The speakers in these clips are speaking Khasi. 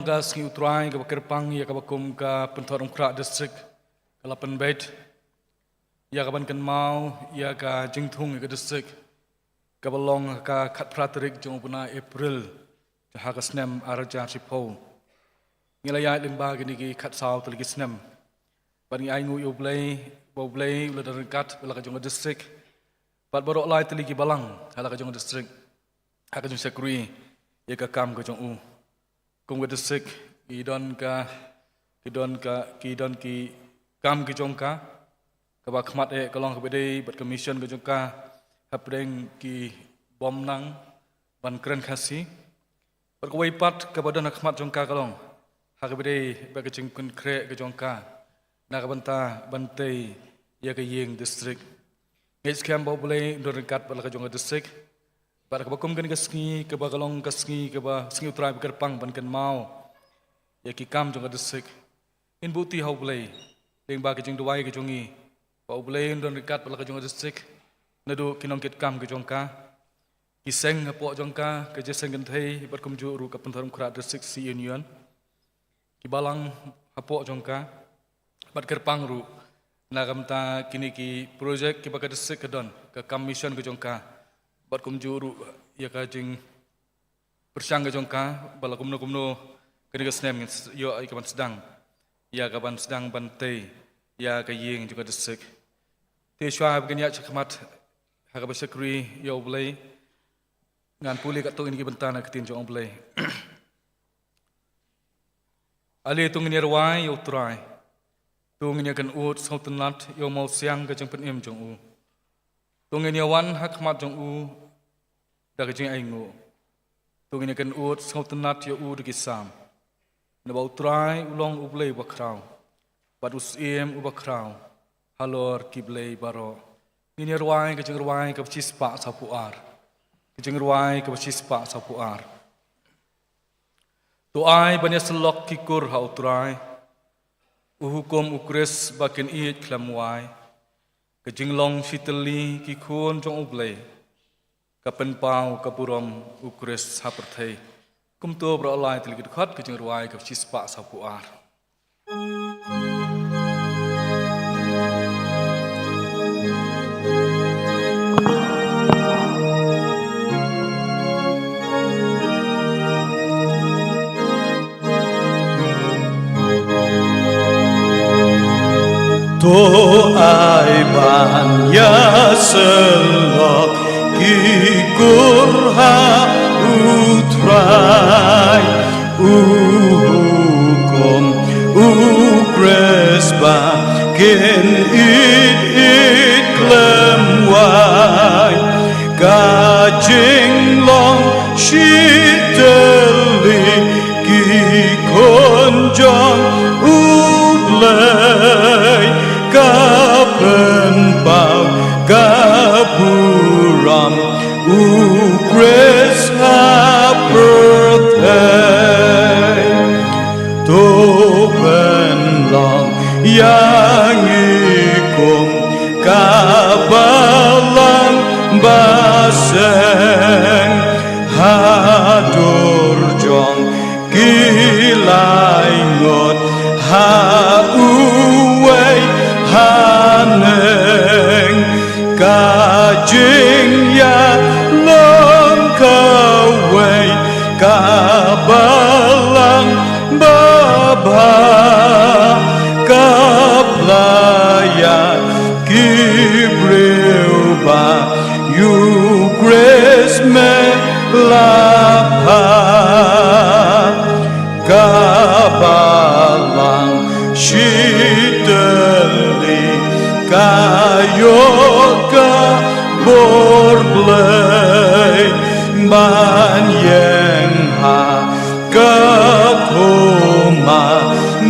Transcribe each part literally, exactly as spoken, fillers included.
ka sngi U Trai kaba kyrpang ïa kaba kum ka Pynthorumkhrah District ka la pynbeit ïa kaban kynmaw ïa ka jingthung ïa ka district kaba long ka khatphra tarik jong u bnai April ha ka snem ar hajar shiphew. Ngi la ïaid lyngba kine ki khatsaw tylli ki snem bad ngi ainguh ïa U Blei ba U Blei u la don ryngkat bad la ka jong ka district bad baroh lai tylli ki balang ha la ka jong ka district ha ka jingshakri ïa ka kam ka jong u. Kum ka district ki don ka ki don ka ki don ki kam ki jong ka. Kaba khmat eh ka long kaba dei bad ka mission ka jong ka hapdeng ki bym nang ban kren Khasi. Bad kawei pat kaba don ha khmat jong ka ka long ha kaba dei bad ka jingpynkhreh ka jong ka na ka bynta ban tei ïa ka ïing district. Ngeit skhem ba U Blei un don ryngkat bad la ka jong ka district. Bad kaba kum kane ka sngi kaba ka long ka sngi kaba sngi U Trai ba kyrpang ban kynmaw ïa ki kam jong ka district. Ngin buh ti ha U Blei lyngba ka jingduwai ka jong ngi ba U Blei un don ryngkat bad la ka jong ka district naduh ki nongkitkam ka jong ka, ki seng hapoh jong ka, ka jingïaseng kynthei bad kumjuh ruh ka Pynthorumkhrah District Sea Union, ki balang hapoh jong ka bad kyrpang ruh na ka bynta kine ki project kiba ka district ka don, ka kam mission ka jong ka bad kumjuh ruh ïa ka jingpyrshang ka jong ka ba la kumno kumno kane ka snem ngin ïoh ïa kaban sdang ïa kaban sdang ban tei ïa ka ïing jong ka district. Te shuwa ba ngin ïaid shakhmat ha kaba shakri ïa U Blei, ngan pule katto katne ki bynta na ka ktien jong U Blei. Ale to ngin ïa rwai ïa U Trai. To ngin ïa kynud sngewtynnat ïa u mawsiang ka jingpynim jong u. To ngin ïa wan ha khmat jong u da ka jingainguh. To ngin ïa kynud sngewtynnat ïa u da ki Salm. Naba U Trai u long U Blei uba khraw bad u Syiem uba khraw halor ki blei baroh. Ngin ïa rwai ka jingrwai kaba shispah sawphew ar. Ka jingrwai kaba shispah sawphew ar. To ai ban ïasyllok ki kur ha U Trai, u hukum U Khrist ba kin ïeit khlem wai. Ka jinglong shitylli ki khun jong U Blei, ka pynpaw ka burom U Khrist ha pyrthei. Kumto baroh lai tylli ki dkhot ka jingrwai kaba shispah sawphew ar. To ai ban ïasyllok ki kur ha U Trai, u hukum U Khrist ba kin ïeit, ïeit khlem wai. Ka jinglong shitylli ki khun jong U Blei, ka pynpaw ka burom U Khrist ha pyrthei. To pynlong ïa ngi kum ka balang ba seng ha dur jong ki laingut ha uwei haneng. Ka jingïalong kawei ka balang babha, ka pla ïa ki briew ba U Khrist me la phah. Ka balang shitylli ka ïoh ka bor Blei ban ïeng ha ka thma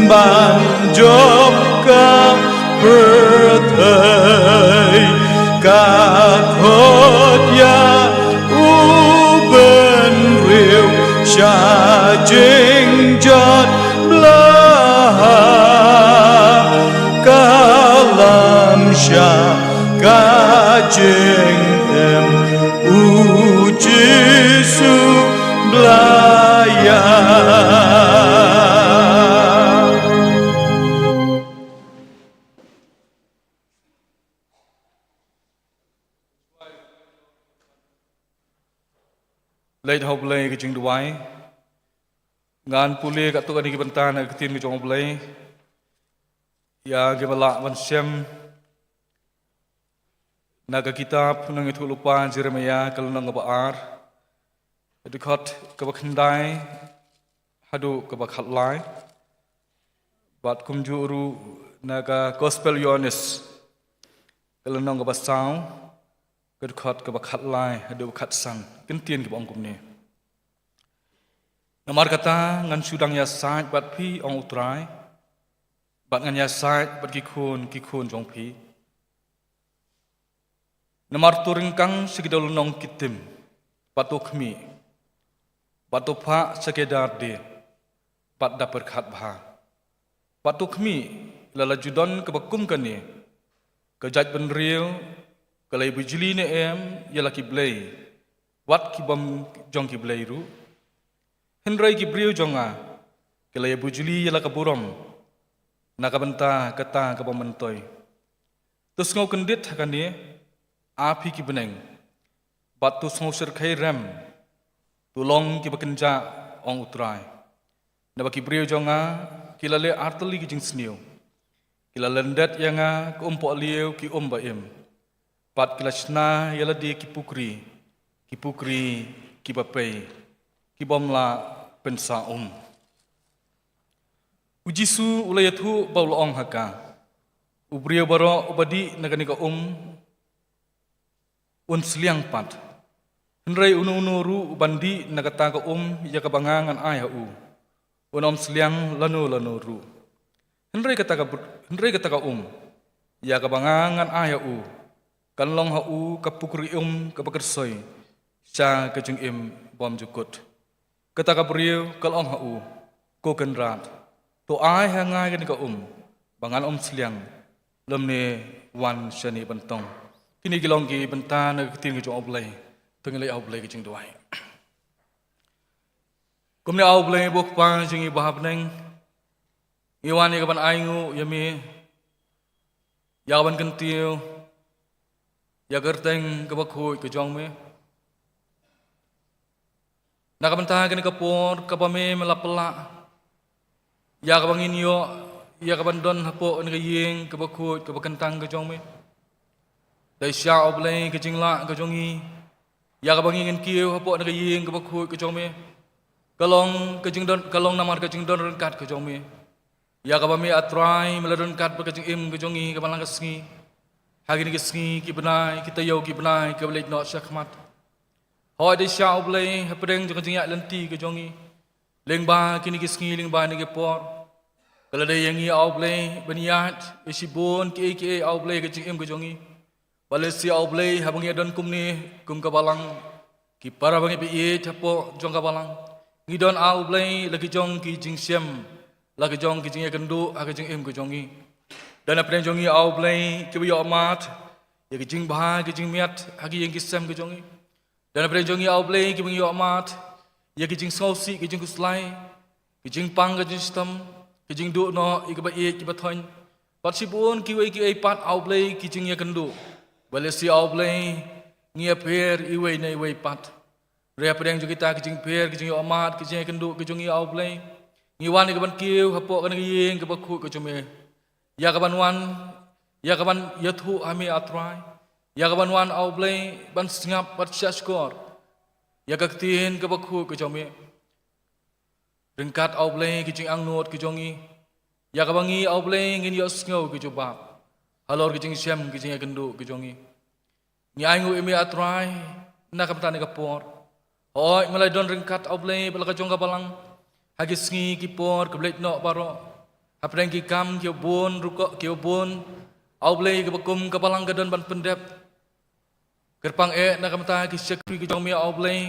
ban jop ka pyrthei. Ka khot ïa u bynriew sha jingjot bha, ka lam sha ka jingim, U Jisu bla ïa Leit ha U Blei ka jingduwai. Ngan pule katto katne ki bynta na ka ktien ka jong U Blei. Ïa kiba lah ban shem na ka kitab Nongïathuhlypa Jeremiah ka lynnong kaba ar, ka dkhot kaba khyndai haduh kaba khatlai. Bad kumjuh ruh na ka Gospel Ïoannis ka lynnong kaba saw, ka dkhot kaba khatlai haduh khatsan. Ki ktien kiba ong kumne: Namar kata ngan shu dang ïasaid bad phi, ong U Trai, bad ngan ïasaid bad ki khun ki khun jong phi. Namar to ryngkang sha ki dewlynnong ki tim, bad to khmih, bad to phah sha ki dardieh, bad da pyrkhat bha, bad to khmih, lada la ju don kaba kum kane ka jaitbynriew, ka la ïabujli ne em ïa la ki blei wat ki bym jong ki blei ruh? Hynrei ki briew jong nga ki la ïabujli ïa la ka burom na ka bynta kata kaba myntoi. To sngewkyndit ha kane, A phi ki bneng, bad to sngewshyrkhei rem, to long kiba kynjah, ong U Trai. Naba ki briew jong nga ki la leh artylli ki jingsniew. Ki la lyndet ïa nga kum pohliew ki um ba im, bad ki la shna ïa lade ki pukri, ki pukri kiba pei, ki bym lah pynsah um. U Jisu u la ïathuh bad u la ong ha ka: U briew baroh uba dih na kane ka um un sliang pat. Hynrei uno uno ruh uban dih na kata ka um ïa kaba nga ngan ai ha u, un ym sliang lano lano ruh. Hynrei kata ka br-, hynrei kata ka um ïa kaba nga ngan ai ha u kan long ha u ka pukri um kaba kyrsoi sha ka jingim bymjukut. Kata ka briew ka la ong ha u: Ko Kynrad, to ai ha nga kane ka um ba ngan ym sliang, lymne wan shane ban tong. Kine ki long ki bynta na ka ktien ka jong U Blei. To ngin leit ha U Blei ka jingduwai. Kumne A U Blei, U Kpa jong ngi uba ha bneng, ngi wan ïa ka ban ainguh ïa me, ïa ka ban kyntiew ïa ka kyrteng kaba khuid ka jong me. Na ka bynta kane ka por kaba me me la pynlah ïa kaba ngin ïoh ïa ka ban don hapoh kane ka ïing kaba khuid kaba kyntang ka jong me. Dei shisha U Blei ka jinglah ka jong ngi ïa kaba ngi ngin kiew hapoh kane ka ïing kaba khuid ka jong me, ka long ka jingdon, ka long namar ka jingdon ryngkat ka jong me. Ïa kaba me A Trai me la ryngkat bad ka jingim ka jong ngi kaba lang ka sngi, ha kine ki sngi ki bnai, ki taïew ki bnai kiba leit noh shakhmat. Hooid, dei shisha U Blei, hapdeng jong ka jingïaid lynti ka jong ngi lyngba kine ki sngi, lyngba kine ki por, ka la dei ïa ngi A U Blei ban ïaid ïa shibun kiei kiei A U Blei ka jingim ka jong ngi. Balei shi A U Blei haba ngi don kumne kum ka balang, ki para ba ngi ba ïeit hapoh jong ka balang, ngi don A U Blei la ki jong ki jingshem, la ki jong ki jingïakynduh ha ka jingim ka jong ngi. Don hapdeng jong ngi A U Blei kiba ïohmad ïa ki jingbha ki jingmiat ha ki ïing ki sem ka jong ngi. Don hapdeng jong ngi A U Blei kiba ngi ïohmad ïa ki jingsngewsih ki jingkhuslai, ki jingpang ki jingshitom, ki jingduh noh ïa kiba ïeit kiba thoiñ, bad shibun kiwei kiwei pat A U Blei ki jingïakynduh. Balei shi A U Blei ngi ïapher iwei na iwei pat. Hynrei hapdeng jong kita ki jingpher, ki jingïohmad, ki jingïakynduh ki jong ngi A U Blei, ngi wan ïa ka ban kiew hapoh kane ka ïing kaba khuid ka jong me, ïa ka ban wan, ïa ka ban ïathuh ha me A Trai, ïa ka ban wan A U Blei ban sngap bad shahshkor ïa ka ktien kaba khuid ka jong me. Ryngkat A U Blei ki jingangnud ki jong ngi, ïa kaba ngi A U Blei ngin ïohsngew ki jubab halor ki jingshem ki jingïakynduh ki jong ngi. Ngi ainguh ïa me A Trai na ka bynta kane ka por. Hooid, me la don ryngkat A U Blei bad la ka jong ka balang ha ki sngi ki por kiba leit noh baroh, hapdeng ki kam kiba bun rukom, kiba bun A U Blei, kiba kum ka balang ka don ban pyndep. Kyrpang eh na ka bynta ki shakri ki jong me A U Blei,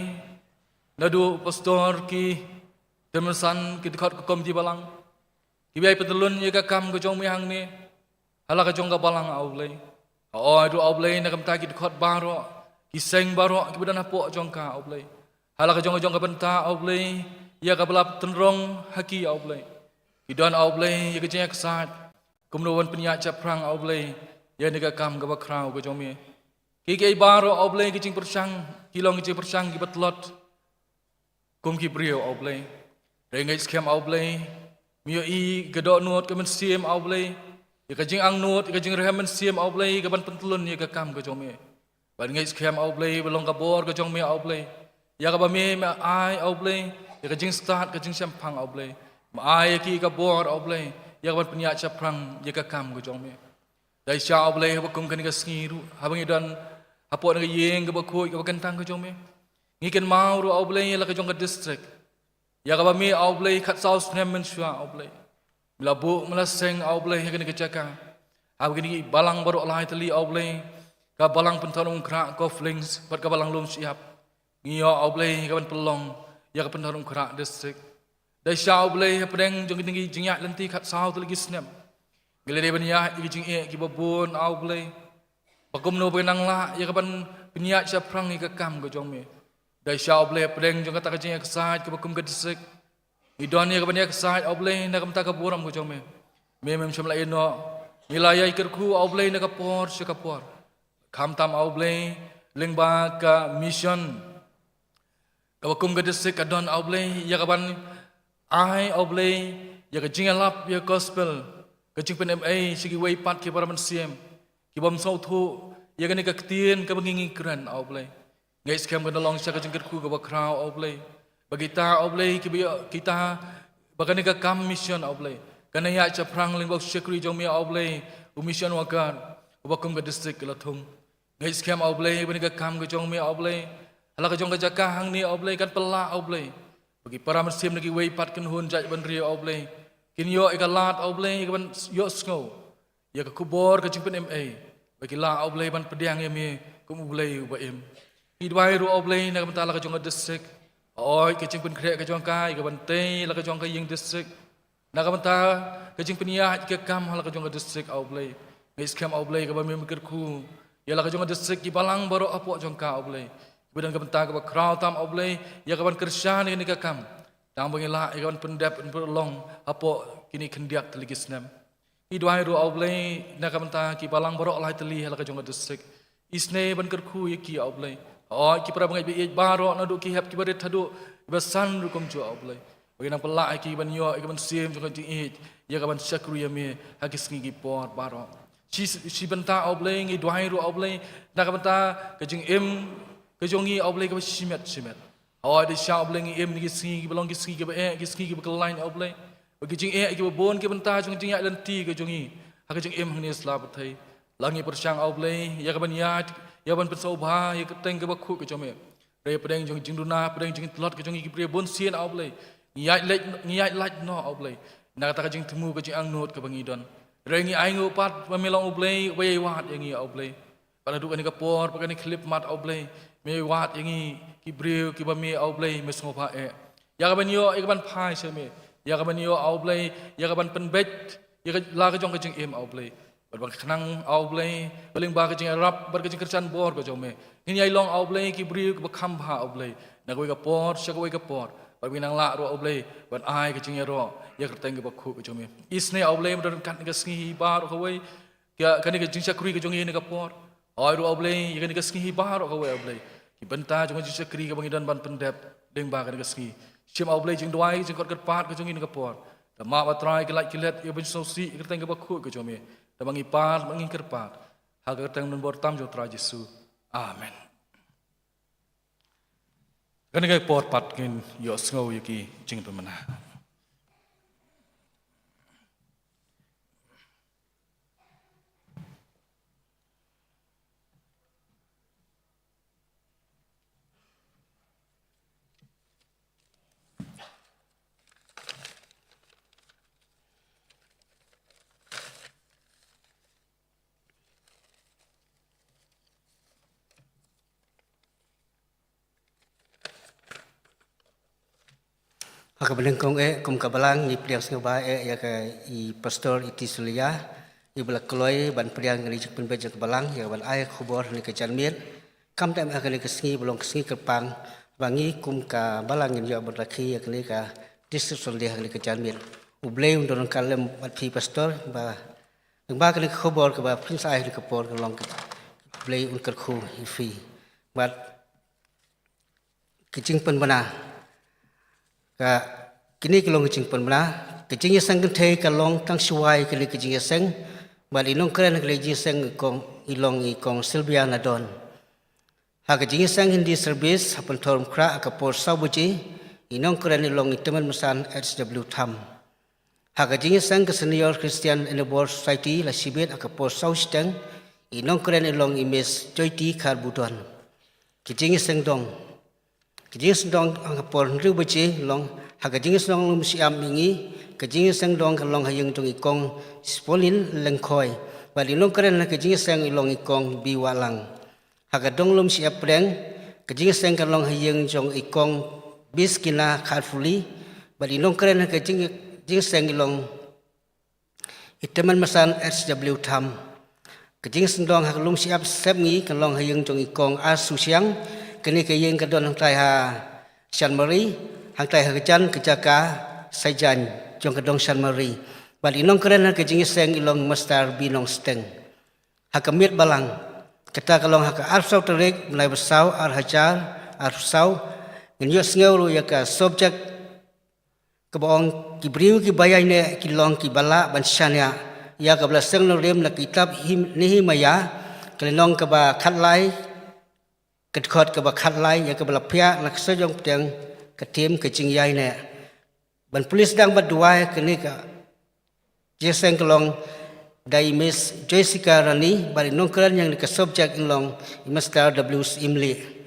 naduh pastor, ki tymmen san, ki dkhot ka komiti balang, kiba ïai pyntylun ïa ka kam ka jong me hangne ha la ka jong ka balang A U Blei. Hooid ruh A U Blei, na ka bynta ki dkhot baroh, ki seng baroh kiba don hapoh jong ka A U Blei, ha la ka jong ka jong ka bynta A U Blei, ïa kaba la pyntynrong ha ki A U Blei, ki don A U Blei ïa ka jingïaksaid kumno ban pynïaid shaphrang A U Blei ïa kane ka kam kaba khraw ka jong me. Kiei kiei baroh A U Blei ki jingpyrshang, ki long ki jingpyrshang kiba tlot. kum ki briew, A U Blei. Hynrei ngeit skhem, A U Blei, me ïohi ka dohnud ka mynsiem, A U Blei, ïa ka jingangnud, ïa ka jingrhem mynsiem, A U Blei, ka ban pyntlun ïa ka kam ka jong me. Bad ngeit skhem, A U Blei, ba long ka bor ka jong me, A U Blei, ïa kaba me, me ai, A U Blei, ïa ka jingstad, ka jingshemphang, A U Blei. Me ai ïa ki ka bor, A U Blei, ïa ka ban pynïaid shaphrang ïa ka kam ka jong me. Dei shisha, A U Blei, haba kum kane ka sngi ruh, haba ngi don hapoh kane ka ïing kaba khuid kaba kyntang ka jong me, ngi kynmaw ruh, A U Blei, ïa la ka jong ka district, ïa kaba me, A U Blei, khatsaw snem mynshuwa, A U Blei, me la buh, me la seng, A U Blei, ha kane ka jaka. Haba kine ki balang baroh lai tylli, A U Blei, ka Balang Pynthorumkhrah Golf Links bad ka Balang Lumshyiap, ngi ïoh, A U Blei, ka ban pynlong ïa ka Pynthorumkhrah district. Dei shisha, A U Blei, hapdeng jong kine ki jingïaid lynti khatsaw tylli ki snem, ngi la dei ban ïaid ïa ki jingeh kiba bun, A U Blei, ba kumno ba ngi nang lah ïa ka ban pynïaid shaphrang ïa ka kam ka jong me. Dei shisha, A U Blei, hapdeng jong kata ka jingïaksaid kaba kum ka district, ngi don ïa ka ban ïaksaid, A U Blei, na ka bynta ka burom ka jong me. Me, mem shym la ïehnoh. Ngi la ïai kyrkhu, A U Blei, na ka por sha ka por, khamtam, A U Blei, lyngba ka mission kaba kum ka district ka don, A U Blei, ïa ka ban ai, A U Blei, ïa ka jingïalap ïa ka gospel, ka jingpynim ei sha kiwei pat ki para mynsiem ki bym sngewthuh ïa kane ka ktien kaba ngi, ngi kren, A U Blei. Ngeit skhem kan long shisha ka jingkyrkhu kaba khraw, A U Blei, ba kita, A U Blei, kiba ïoh, kita, ba kane ka kam mission, A U Blei, kan ïaid shaphrang lyngba u shakri jong me, A U Blei, u mission worker uba kum ka district ka la thung. Ngeit skhem, A U Blei, ba kane ka kam ka jong me, A U Blei, ha la ka jong ka jaka hangne, A U Blei, kan pynlah, A U Blei, ba ki para mynsiem na kiwei pat ki khun jait bynriew, A U Blei, kin ïoh ïa ka lad, A U Blei, ïa ka ban ïohsngew ïa ka khubor ka jingpynim ei, ba ki lah, A U Blei, ban pdiang ïa me kum U Blei uba im. Ngi duwai ruh, A U Blei, na ka bynta la ka jong ka district. Hooid, ka jingpynkhreh ka jong ka ïa ka ban tei la ka jong ka ïing district, na ka bynta ka jingpynïaid ka kam ha la ka jong ka district, A U Blei. Ngeit skhem, A U Blei, kaba me, me kyrkhu ïa la ka jong ka district, ki balang baroh hapoh jong ka, A U Blei, kiba don ka bynta kaba khraw tam, A U Blei, ïa ka ban kyrshan ïa kane ka kam, tang ba ngin lah ïa ka ban pyndep, pynlong hapoh kine khyndiat tylli ki snem. Ngi duwai ruh, A U Blei, na ka bynta ki balang baroh lai tylli ha la ka jong ka district. Isynei ban kyrkhu ïa ki, A U Blei. Hooid, ki para bangeit ba ïeit baroh, naduh ki hep kiba rit haduh kiba san ruh kumjuh, A U Blei, ba kin nang pynlah ïa ki ban ïoh ïa ka mynsiem jong ka jingïeit, ïa ka ban shakri ïa me ha ki sngi ki por baroh. Shi, shi bynta, A U Blei, ngi duwai ruh, A U Blei, na ka bynta ka jingim ka jong ngi, A U Blei, kaba shimet shimet. Hooid, dei shisha, A U Blei, ngi im na ki sngi kiba long ki sngi kiba eh, ki sngi kiba khlaiñ, A U Blei, ba ki jingeh kiba bun, ki bynta jong ka jingïaid lynti ka jong ngi ha ka jingim hangne sla pyrthei. La ngi pyrshang, A U Blei, ïa ka ban ïaid, ïa ka ban pynsngewbha ïa ka kyrteng kaba khuid ka jong me. Hynrei hapdeng jong ka jingduna, hapdeng jong ka jingtlot ka jong ngi, ki briew bunsien, A U Blei, ngi ïaid lait, ngi ïaid lait noh, A U Blei, na kata ka jingthmu, ka jingangnud kaba ngi don. Hynrei ngi ainguh pat ba me long U Blei uba ïai wad ïa ngi, A U Blei. Bad naduh kane ka por, bad kane ka khyllipmat, A U Blei, me wad ïa ngi ki briew kiba me, A U Blei, me sngewbha eh, ïa ka ban ïoh, ïa ka ban phai sha me, ïa ka ban ïoh, A U Blei, ïa ka ban pynbeit ïa ka, la ka jong ka jingim, A U Blei. Bad ban khnang, A U Blei, ba lyngba ka jingïarap bad ka jingkyrshan bor ka jong me, ngin ïai long, A U Blei, ki briew kiba kham bha, A U Blei, na kawei ka por sha kawei ka por. Bad ngin nang lah ruh, A U Blei, ban ai ka jingïaroh ïa ka kyrteng kaba khuid ka jong me. Isynei, A U Blei, mynta ryngkat kane ka sngi hi baroh kawei, ïa kane ka jingshakri ka jong ngi ha kane ka por. Hooid ruh, A U Blei, ïa kane ka sngi hi baroh kawei, A U Blei, ki bynta jong ka jingshakri kaba ngi don ban pyndep lyngba kane ka sngi. Shim, A U Blei, jingduwai, jingkot kyrpad ka jong ngi ha kane ka por. Te map, A Trai, ki lait ki let ïa ka ban sngewsih ïa ka kyrteng kaba khuid ka jong me. Te ma ngi pan, ma ngi kyrpad ha ka kyrteng nongbor tam jong U Trai Jisu. Amen. Kane ka por pat ngin ïohsngew ïa ki jingpynbna. Ha kaba nyngkong eh, kum ka balang, ngi pdiang sngewbha eh ïa ka i Pastor Iti Sulia, iba la kloi ban pdiang ïa ka jingpynbeit jong ka balang ïa ka ban ai khubor ha kane ka janmiet. Khamtam ha kane ka sngi ba long ka sngi kyrpang, ba ngi kum ka balang ngin ïoh ban rakhe ïa kane ka District Sunday ha kane ka janmiet. U Blei un don ryngkat lem bad phi Pastor, ba lyngba kane ka khubor kaba phin sa ai ha kane ka por, ka long ka U Blei un kyrkhu ïa phi. Bad ka jingpynbna. Ka kine ki long ka jingpynbna, ka jingïaseng kynthei ka long tang shuwa ïa kane ka jingïaseng, bad i nongkren ha kane ka jingïaseng i kong, i long i kong Sylvia Nadon. Ha ka jingïaseng Hindi service ha Pynthorumkhrah ha ka por saw baje, i nongkren i long i Tymmen Masan H W Tham. Ha ka jingïaseng ka Senior Christian Endeavour Society la shibit ha ka por saw shiteng, i nongkren i long i Miss Joyti Kharbudon. Ka jingïaseng dong. Ka jingïaseng dong ha ka por hynriew baje long, ha ka jingïaseng dong lum shyiap mihngi, ka jingïaseng dong ka long ha ïing jong i kong Spolin Lyngkhoi. Bad i nongkren ha ka jingïaseng i long i kong B Wahlang. Ha ka dong lum shyiap pdeng, ka jingïaseng ka long ha ïing jong i kong Biskina Kharfuli, bad i nongkren ha ka jing, jingïaseng i long i Tymmen Masan H W Tham. Ka jingïaseng dong ha ka lum shyiap sepngi ka long ha ïing jong i kong R Susiang, kane ka ïing ka don hangtai ha Shanmari, hangtai ha ka jan ka jaka Saitjaiñ jong ka dong Shanmari. Bad i nongkren ha ka jingïaseng i long Master B Nongsteng. Ha ka miet balang, kata ka long ha ka arphew saw tarik bnai ba saw, ar hajar arphew saw, ngin ïohsngew ruh ïa ka subject kaba ong ki briew kiba ïaineh ki long kiba lah ban shaniah. Ïa kaba la seng nongrim na ka kitab Him-, Nehemiah, ka lynnong kaba khatlai, ka dkhot kaba khatlai, ïa kaba la phiah na ka sawjong pdeng ka theme ka jingïaineh. Ban pule sdang bad duwai, kane ka jingïaseng ka long da i Miss Jessica Rani, bad i nongkren ïa kane ka subject i long i Mister W Syiemlieh.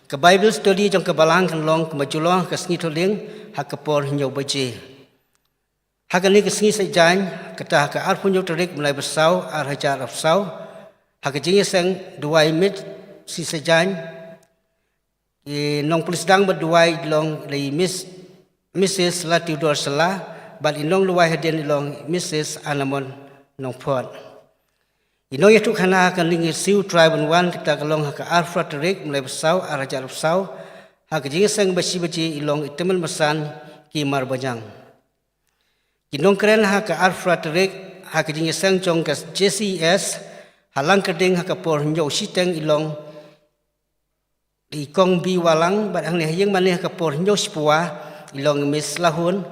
Ka Bible study jong ka balang kan long kumba ju long ha ka sngi Thohdieng ha ka por hynñiew baje. Ha kane ka sngi Saitjaiñ, kata ha ka arphew hynñiew tarik bnai ba saw, ar hajar arphew saw, ha ka jingïaseng duwai miet sngi Saitjaiñ, i nongpule sdang bad duwai i long i Miss, Missus Latudor Shylla, bad i nongduwai hadien i long Missus Anamon Nongphot. I nongïathuhkhana ha ka Lyngsiew Trai Ban Wan, kata ka long ha ka arphew phra tarik bnai ba saw, ar hajar arphew saw, ha ka jingïaseng ba shi baje i long i Tymmen Masan Ki Marbaniang. Ki nongkren ha ka arphew phra tarik ha ka jingïaseng jong ka J C E S ha Langkyrding ha ka por hynñiew shiteng i long i kong B Wahlang, bad hangne ha ïing mane ha ka por hynñiew shiphew i long i Miss Lahun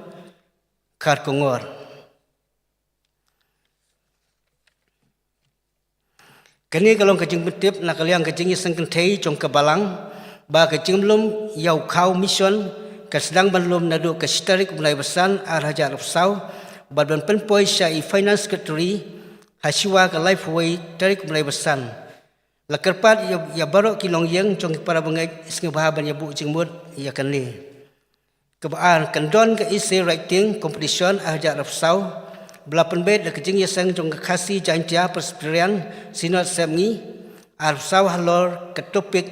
Kharkongor. Kane ka long ka jingpyntip na ka liang ka jingïaseng kynthei jong ka balang, ba ka jinglum ïa u khaw mission ka sdang ban lum naduh ka shi tarik u bnai ba san, ar hajar arphew saw, bad ban pynpoi sha i Finance Secretary ha shuwa ka laiphew wei tarik u bnai ba san. La kyrpad ïa, ïa baroh ki longïing jong ki para bangeit sngewbha ban ïa buh jingmut ïa kane. Kaba ar, kan don ka essay writing competition ar hajar arphew saw, ba la pynbeit da ka jingïaseng jong ka Khasi Jaintia Presbyterian Synod Sepngi arphew saw, halor ka topic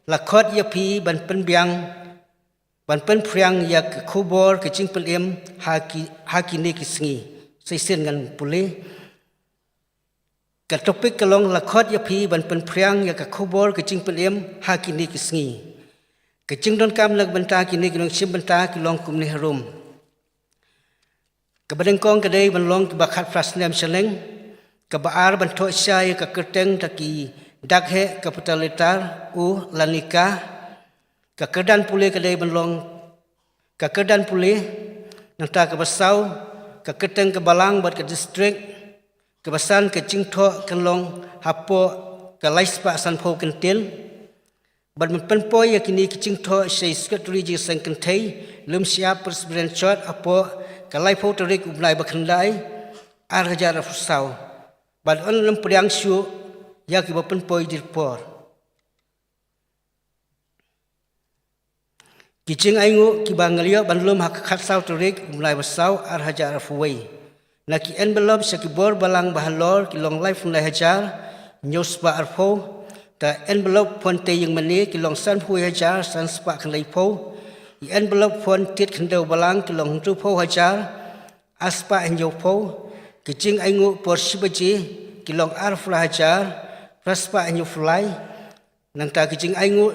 La khot ïa phi ban pynbiang, ban pynphriang ïa ka khubor ka jingpynim ha ki, ha kine ki sngi. Sa shisien ngan pule. Ka topic ka long La khot ïa phi ban pynphriang ïa ka khubor ka jingpynim ha kine ki sngi. Ka jingdonkam na ka bynta kine ki nongshim bynta ki long kumne harum. Kaba nyngkong ka dei ban long kiba khatphra snem shaneng. Kaba ar, ban thoh shai ïa ka kyrteng da ki dak heh, capital letter, u lane ka. Ka kyrdan pule ka dei ban long ka kyrdan pule. Nangta kaba saw, ka kyrteng ka balang bad ka district. Kaba san, ka jingthoh kan long hapoh ka laispah sanphew kyntien. Bad ban pynpoi ïa kine ki jingthoh sha i Secretary Jingïaseng Kynthei Lum Shyiap Presbyterian Church hapoh ka laiphew tarik u bnai ba khyndai, ar hajar arphew saw. Bad yn ym pdiang shuh ïa kiba pynpoi dei por. Ki jingainguh kiba ngi la ïoh ban lum ha ka khatsaw tarik u bnai ba saw, ar hajar arphew wei. Na ki envelope sha ki bor balang ba halor ki long laiphew lai hajar hynñiew spah arphew. Ta envelope phone tei ïing mane ki long sanphew wei hajar san spah khyndaiphew. I envelope phone tied khyndew balang ki long hynriewphew hajar ar spah hynñiewphew. Ki jingainguh por shi baje ki long arphew lai hajar phra spah hynñiewphew lai. Nangta ki jingainguh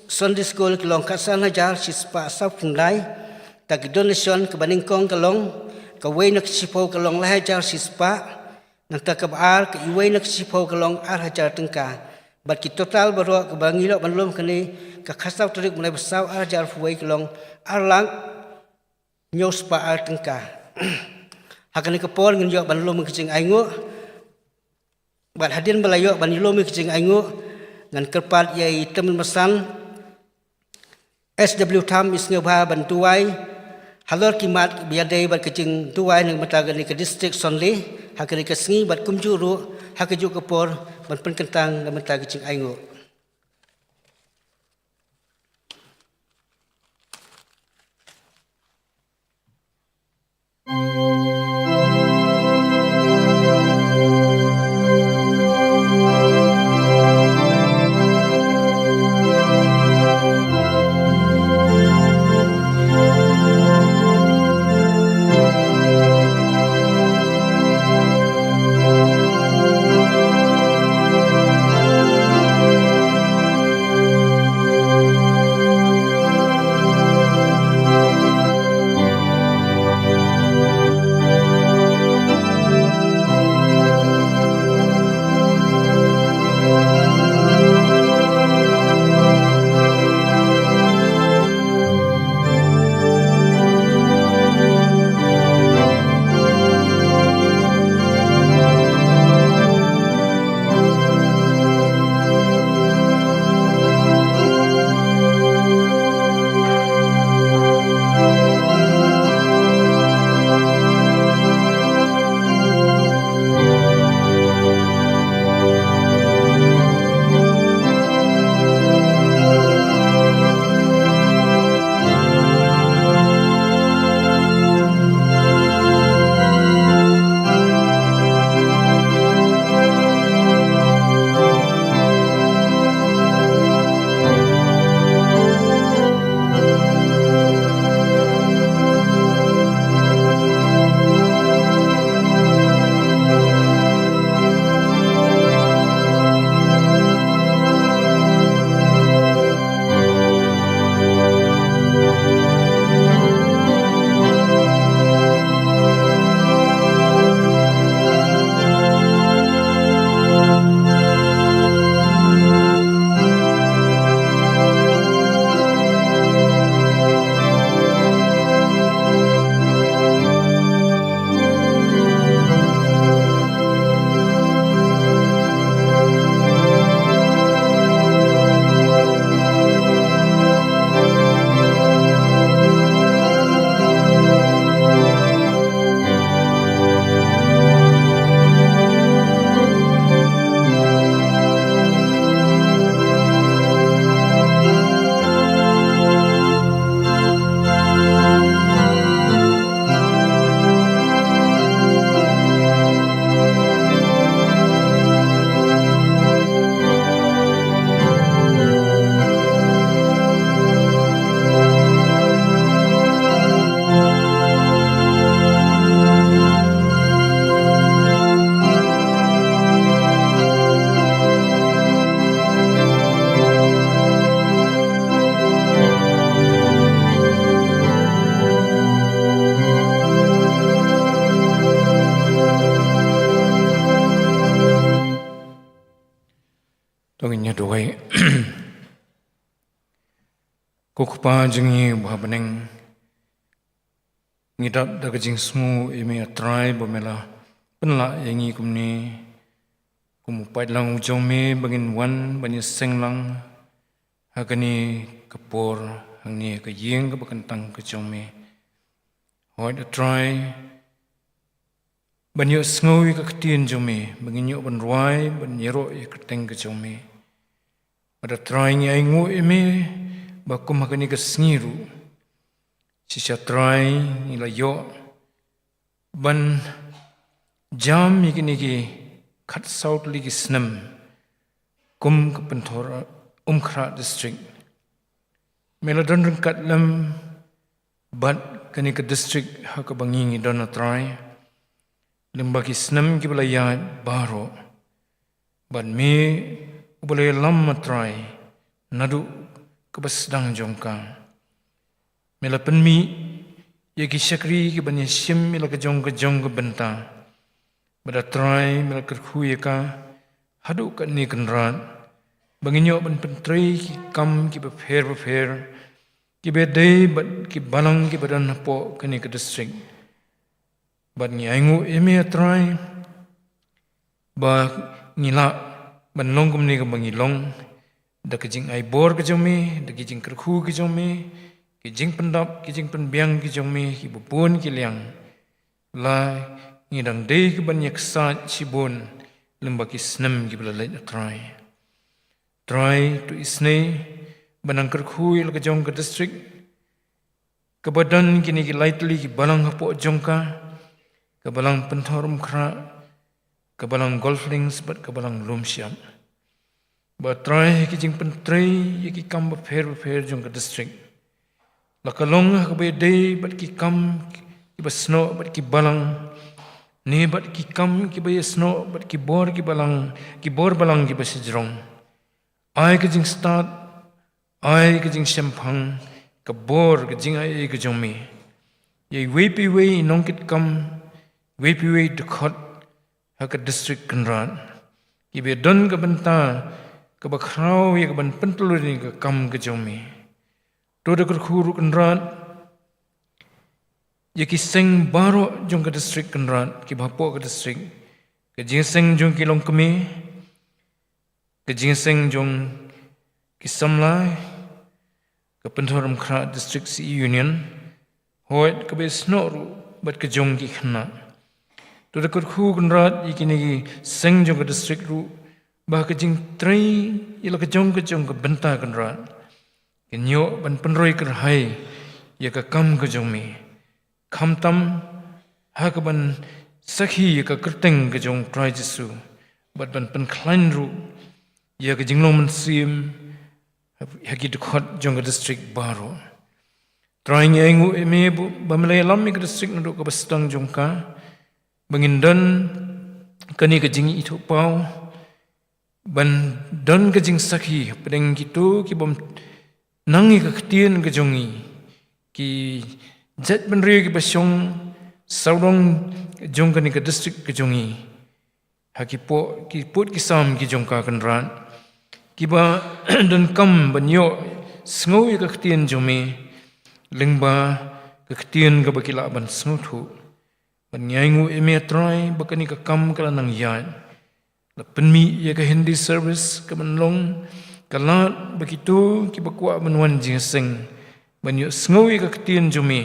Sunday School ki long khatsan hajar shispah sawphew lai. Ta ki donation kaba nyngkong ka long, kawei na ka shiphew ka long lai hajar shispah. Nangta kaba ar, ka iwei na ka shiphew ka long ar hajar tyngka. Bad ki total baroh kaba ngi la ïoh ban lum kane ka khatsaw tarik u bnai ba saw, ar hajar arphew wei, ka long ar lak hynñiew spah ar tyngka. Ha kane ka por ngin ïoh ban lum ka jingainguh. Bad hadien ba la ïoh ban lum ka jingainguh, ngan kyrpad ïa i Tymmen Basan, S W Tham, i sngewbha ban duwai halor ki mat ba ïadei bad ka jingduwai na ka bynta kane ka district Sonleh ha kane ka sngi, bad kumjuh ruh ha kajuh ka por ban pynkyntang na ka bynta ka jingainguh. To ngin ïa duwai. Ko Kpa jong ngi uba ha bneng, ngi dap da ka jingsngew ïa me, A Trai, ba me la pynlah ïa ngi kumne kum u paidlang u jong me ba ngin wan ban ïaseng lang ha kane ka por hangne ha ka ïing kaba kyntang ka jong me. Hooid A Trai, ban ïohsngew ïa ka ktien jong me, ba ngin ïoh ban rwai, ban ïaroh ïa ka kyrteng ka jong me. Bad A Trai ngi ainguh ïa me ba kum ha kane ka sngi ruh, shisha Trai, ngi la ïoh ban jam ïa kine ki khatsaw tylli ki snem kum ka Pynthor Umkhrah District. Me la don ryngkat lem bad kane ka district ha kaba ngi ngi don, A Trai, lyngba ki snem kiba la ïaid baroh. Bad me uba la ïalam, A Trai, naduh kaba sdang jong ka. Me la pynmih ïa ki shakri ki ban ïashim ïa la ka jong ka jong ka bynta. Bad A Trai, me la kyrkhu ïa ka haduh katne kynrad ba ngin ïoh ban pyntrei ki kam kiba pher bapher kiba dei bad ki balang kiba don hapoh kane ka district. Bad ngi ainguh ïa me, A Trai, ba ngi lah ban long kumne kaba ngi long, da ka jingai bor ka jong me, da ki jingkyrkhu ki jong me, ki jingpyndap, ki jingpynbiang ki jong me, kiba bun ki liang. La ngi dang dei kiban ïaksaid shibun lyngba ki snem kiba la leit, A Trai. Trai, to isynei ban nang kyrkhu ïa la ka jong ka district, kaba don kine ki lai tylli ki balang hapoh jong ka, ka balang Pynthorumkhrah, ka balang Golf Links bad ka balang Lumshyiap. Ba Trai, ha ki jingpyntrei ïa ki kam bapher bapher jong ka district, la ka long ha kaba ïadei bad ki kam kiba snoh bad ki balang, ne bad ki kam kiba ïasnoh bad ki bor ki balang, ki bor balang kiba shajrong. Ai ka jingstad, ai ka jingshemphang, ka bor, ka jingai ka jong me ïa iwei pa iwei i nongkitkam, iwei pa iwei i dkhot ha ka district, Kynrad, kiba don ka bynta kaba khraw ïa kaban pyntlot ïa ka kam ka jong me. To da kyrkhu ruh, Kynrad, ïa ki seng baroh jong ka district, Kynrad, kiba hapoh ka district, ka jingïaseng jong ki longkmie, ka jingïaseng jong ki samla, ka Pynthorumkhrah District C E Union, hooid, kaba ïasnoh ruh bad ka jong ki khynnah. To da kyrkhu, Kynrad, ïa kine ki seng jong ka district ruh, ba ha ka jingtrei ïa la ka jong ka jong ka bynta, Kynrad, kin ïoh ban pynroi kyrhai ïa ka kam ka jong me, khamtam ha kaban sakhi ïa ka kyrteng ka jong U Trai Jisu, bad ban pynkhlaiñ ruh ïa ka jinglong mynsiem ha ki dkhot jong ka district baroh. Trai, ngi ainguh ïa me ba me la ïalam ïa ka district naduh kaba sdang jong ka, ba ngin don kane ka jingithuhpaw ban don ka jingsakhi hapdeng kito ki bym nang ïa ka ktien ka jong ngi, ki jaitbynriew kiba shong sawdong jong kane ka district ka jong ngi, ha ki pud ki pud ki sam ki jong ka, Kynrad, kiba donkam ban ïohsngew ïa ka ktien jong me, lyngba ka ktien kaba ki lah ban sngewthuh. Bad ngi ainguh ïa me, A Trai, ba kane ka kam ka la nang ïaid. La pynmih ïa ka Hindi service kaban long ka lad ba kito kiba kwah ban wan jingïaseng, ban ïohsngew ïa ka ktien jong me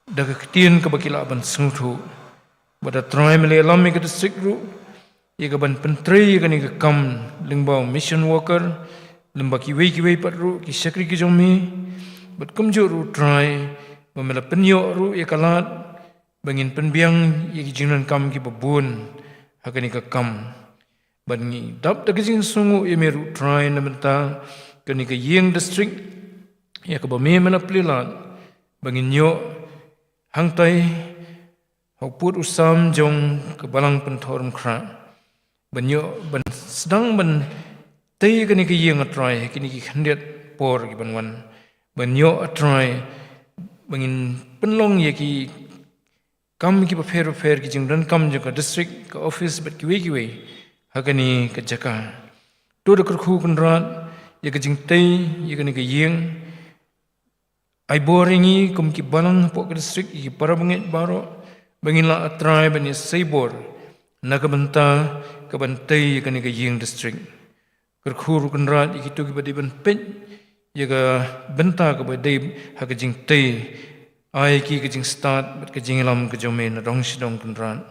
da ka ktien kaba ki lah ban sngewthuh. Bad, A Trai, me la ïalam ïa ka district ruh ïa kaban pyntrei ïa kane ka kam lyngba u mission worker, lyngba kiwei kiwei pat ruh ki shakri ki jong me. Bad kumjuh ruh, Trai, ba me la pynïoh ruh ïa ka lad ba ngin pynbiang ïa ki jingdonkam kiba bun ha kane ka kam. Bad ngi dap da ka jingsngewnguh ïa me ruh, Trai, na bynta kane ka ïing district, ïa kaba me me la plie lad ba ngin ïoh hangtai ha u pud u sam jong ka balang Pynthorumkhrah, ban ïoh ban sdang ban tei kane ka ïing, A Trai, ha kine ki khyndiat por kiban wan. Ban ïoh, A Trai, ba ngin pynlong ïa ki kam kiba pher bapher, ki jingdonkam jong ka district, ka office bad kiwei kiwei ha kane ka jaka. To da kyrkhu, Kynrad, ïa ka jingtei ïa kane ka ïing. Ai bor ïa ngi kum ki balang hapoh ka district, ïa ki para bangeit baroh, ba ngin lah, A Trai, ban ïasei bor na ka bynta kaban tei ïa kane ka ïing district. Kyrkhu ruh, Kynrad, ïa kito kiba dei ban peit ïa ka bynta kaba dei ha ka jingtei. Ai ki ka jingstad bad ka jingïalam ka jong me na dong shi dong, Kynrad.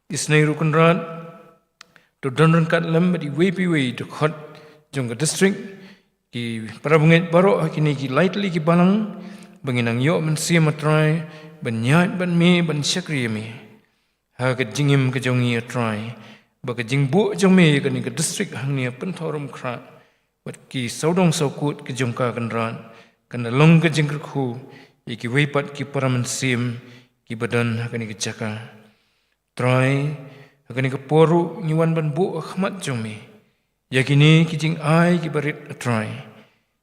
Isynei ruh, Kynrad, to don ryngkat lem bad iwei pa iwei i dkhot jong ka district, ki para bangeit baroh ha kine ki lai tylli ki balang, ba ngin nang ïoh mynsiem, A Trai, ban ïaid bad me, ban shakri ïa me ha ka jingim ka jong ngi, A Trai, ba ka jingbuh jong me ïa kane ka district hangne ha Pynthorumkhrah bad ki sawdong sawkut ki jong ka, Kynrad, kan da long ka jingkyrkhu ïa kiwei pat ki para mynsiem kiba don ha kane ka jaka. Trai, ha kane ka por ruh ngi wan ban buh ha khmat jong me ïa kine ki jingai kiba rit, A Trai,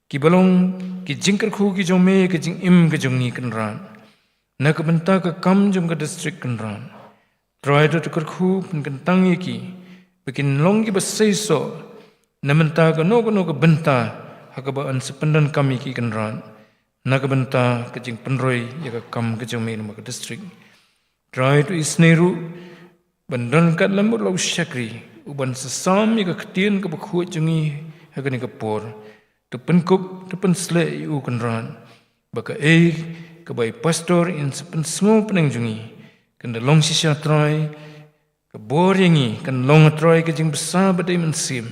kiba long ki jingkyrkhu ki jong me ïa ka jingim ka jong ngi, Kynrad, na ka bynta ka kam jong ka district, Kynrad. Trai, to da kyrkhu pynkyntang ïa ki ba kin long kiba seisoh na bynta kano kano ka bynta ha kaba yn sa pyndonkam ïa ki kynrad na ka bynta ka jingpynroi ïa ka kam ka jong me namar ka district. Trai, to isynei ruh ban don ryngkat lem bad u shakri uban sa sam ïa ka ktien kaba khuid jong ngi ha kane ka por. To pynkup, to pynsleh ïa u kynrad ba kaei kaba i pastor in sa pynsngew pdeng jong ngi kan da long shisha, Trai, ka bor ïa ngi, kan long, Trai, ka jingbsa ba dei mynsiem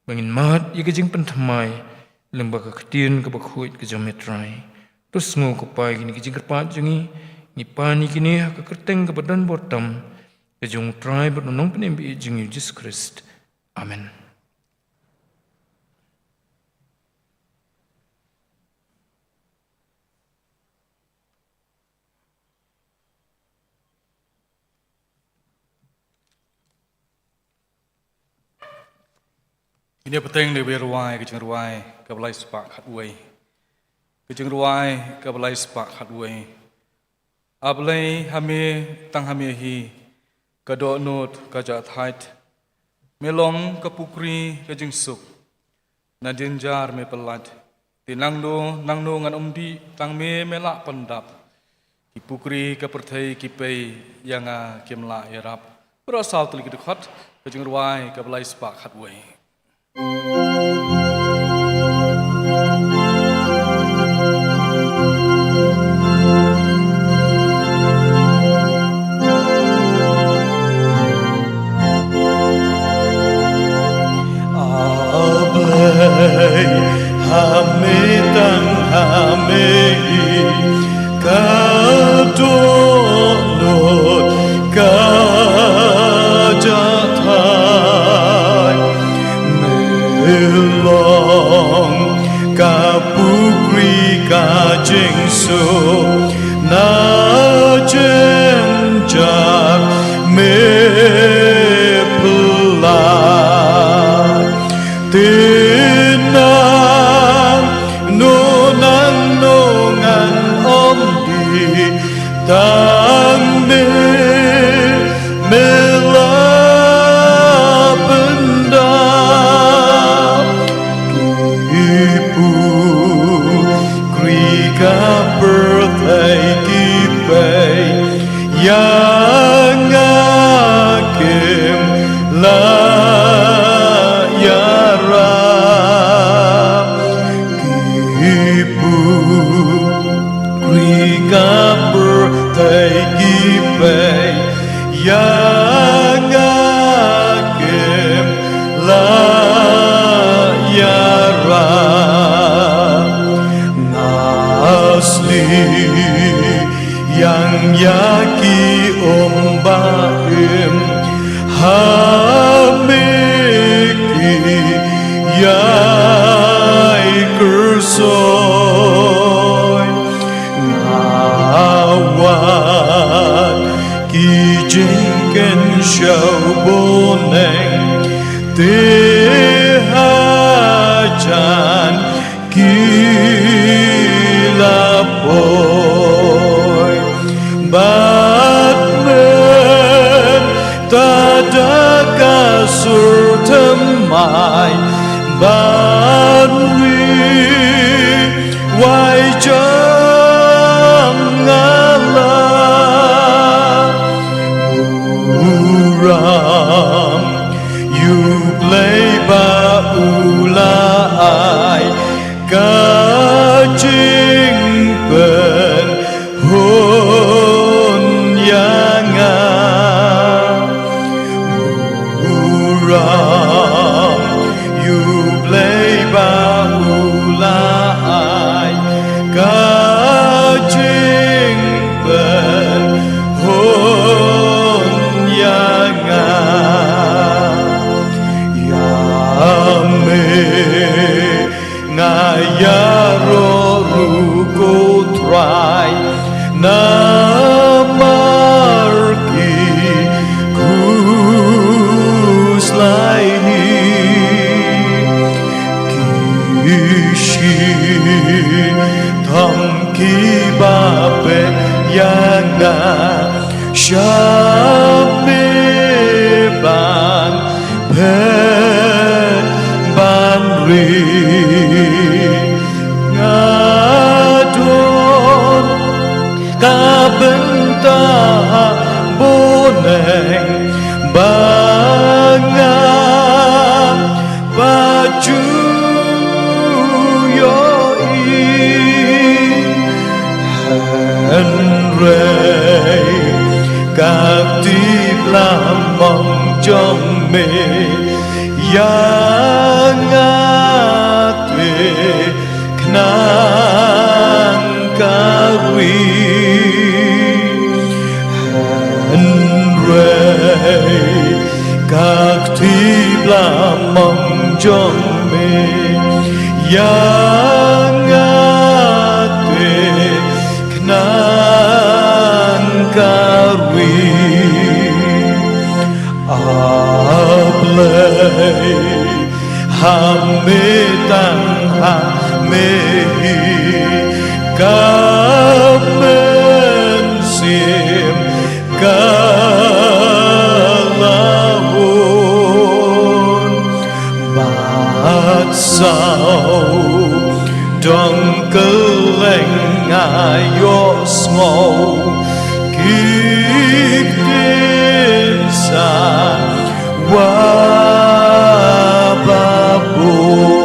ba ngin mad ïa ka jingpynthymmai lyngba ka ktien kaba khuid ka jong me, Trai. To sngew, ko Pa, ïa kine ki jingkyrpad jong ngi. Ngi pan ïa kine ha ka kyrteng kaba don bor tam ka jong u Trai bad u Nongpynim ba ïeit jong ngi, u Jisu Khrist. Amen. Ngin ïa bteng da kaba rwai ka jingrwai kaba lai spah khatwei. Ka jingrwai kaba lai spah khatwei. A Blei, ha me, tang ha me hi ka dohnud ka jahthait. Me long ka pukri ka jingsuk. Na jynjar me pyllait. Te nangno nangno ngan ym dih, tang me me lah pyndap. Ki pukri ka pyrthei ki pei, ïa nga kim lah ïarap. Baroh saw tylli ki dkhot, ka jingrwai kaba lai spah khatwei. A Blei, ha me, tang ha me hi ka dohnud ka jahthait. Me long ka pukri ka jingsuk, na jynjar me pyllait. Te nangno nangno ngan ym dih, tang me me lah pyndap. Ki pukri ka pyrthei ki pei, ïa nga kim lah ïarap. Ki pukri ka pyrthei ki pei, ïa nga kim lah ïarap. Nga slih ïang ïa ki um ba im, ha me ki ïai kyrsoi. Nga wad ki jingkynshew bneng, te hajan ki la poi. Bad mynta da ka sur thymmai ban ri wai jong nga la burom ïa U Blei ba u la ai ka jingpynhun ïa nga. Burom ïa U Blei ba u la ai ka jingpynhun ïa nga. Ïa me nga ïaroh ruh, ko Trai, namar ki khuslai hi. Ki shitom kiba peit ïa nga, sha me ban phet ban ri. ta ha boneng ba nga pat ju ïohi. Hynrei ka kti blamong jong me ïa nga te khnang ka ri. Hynrei ka kti blamong jong me ïa nga te khnang ka ri. A Blei, ha me tang ha me hi ka mynsiem ka la hun. Bad saw dong kylleng nga ïohsngew ki ktien sa wa babun.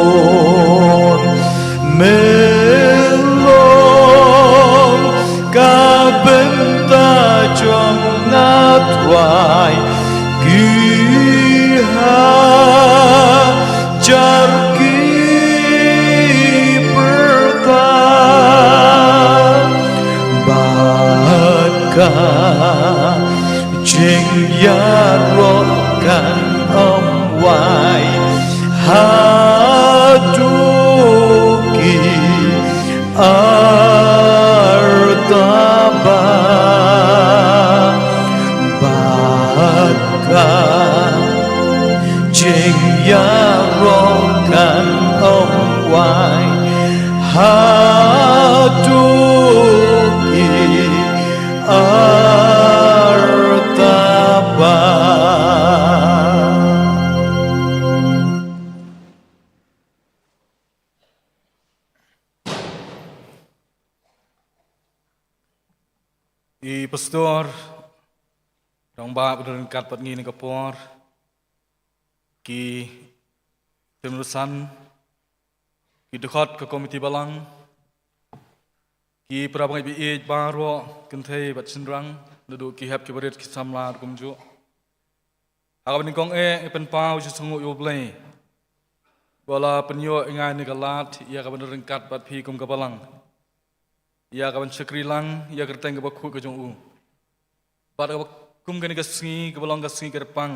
Me long ka bynta jong nga Trai, ki hajar ki pyrta, bad ka jingïaroh kan ym wai haduh ki arta ba. Bad ka jingïaroh kan ym wai haduh ki arta ba. I pastor, rangbah ba don ryngkat bad ngi ha kane ka por, ki tymmen basan, ki dkhot ka komiti balang, ki para bangeit ba ïeit baroh, kynthei bad shynrang, naduh ki hep ki barit, ki samla ruh kumjuh. Ha kaba nyngkong eh ngi pynpaw jingsngewnguh ïa U Blei ba u la pynïoh ïa ngi ha kane ka lad ïa kaban don ryngkat bad phi kum ka balang, ïa kaban shakri lang ïa ka kyrteng kaba khuid ka jong u. Bad kaba kum kane ka sngi kaba long ka sngi kyrpang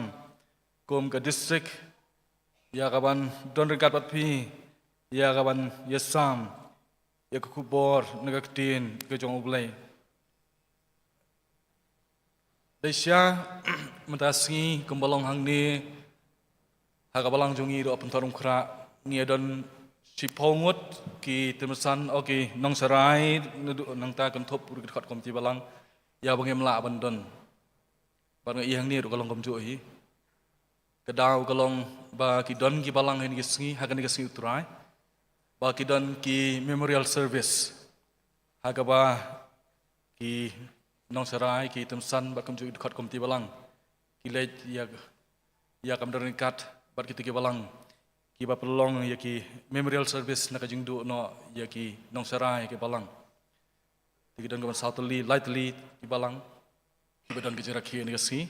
kum ka district, ïa kaban don ryngkat bad phi ïa kaban ïasam ïa ka khubor na ka ktien ka jong U Blei. Dei sha mynta sngi kumba long hangne, ha ka balang jong ngi ruh ha Pynthorumkhrah ngi ïa don shiphew ngut ki tymmen basan, o ki nongsharai, naduh nangta kynthup ruh ki dkhot komiti balang, ïa ba ngim lah ban don. Bad nga i hangne ruh ka long kumjuh hi. Ka daw ka long ba ki don ki balang ha kane ka sngi, ha kane ka sngi U Trai, ba ki don ki memorial service, ha kaba ki nongsharai, ki tymmen basan bad kumjuh ki dkhot komiti balang ki leit ïa, ïa kaban don ryngkat bad kito ki balang kiba pynlong ïa ki memorial service na ka jingduh noh ïa ki nongsharai, ki balang. Te ki don kaban saw tylli, lai tylli ki balang kiba don ka jingrakhe ha kane ka sngi.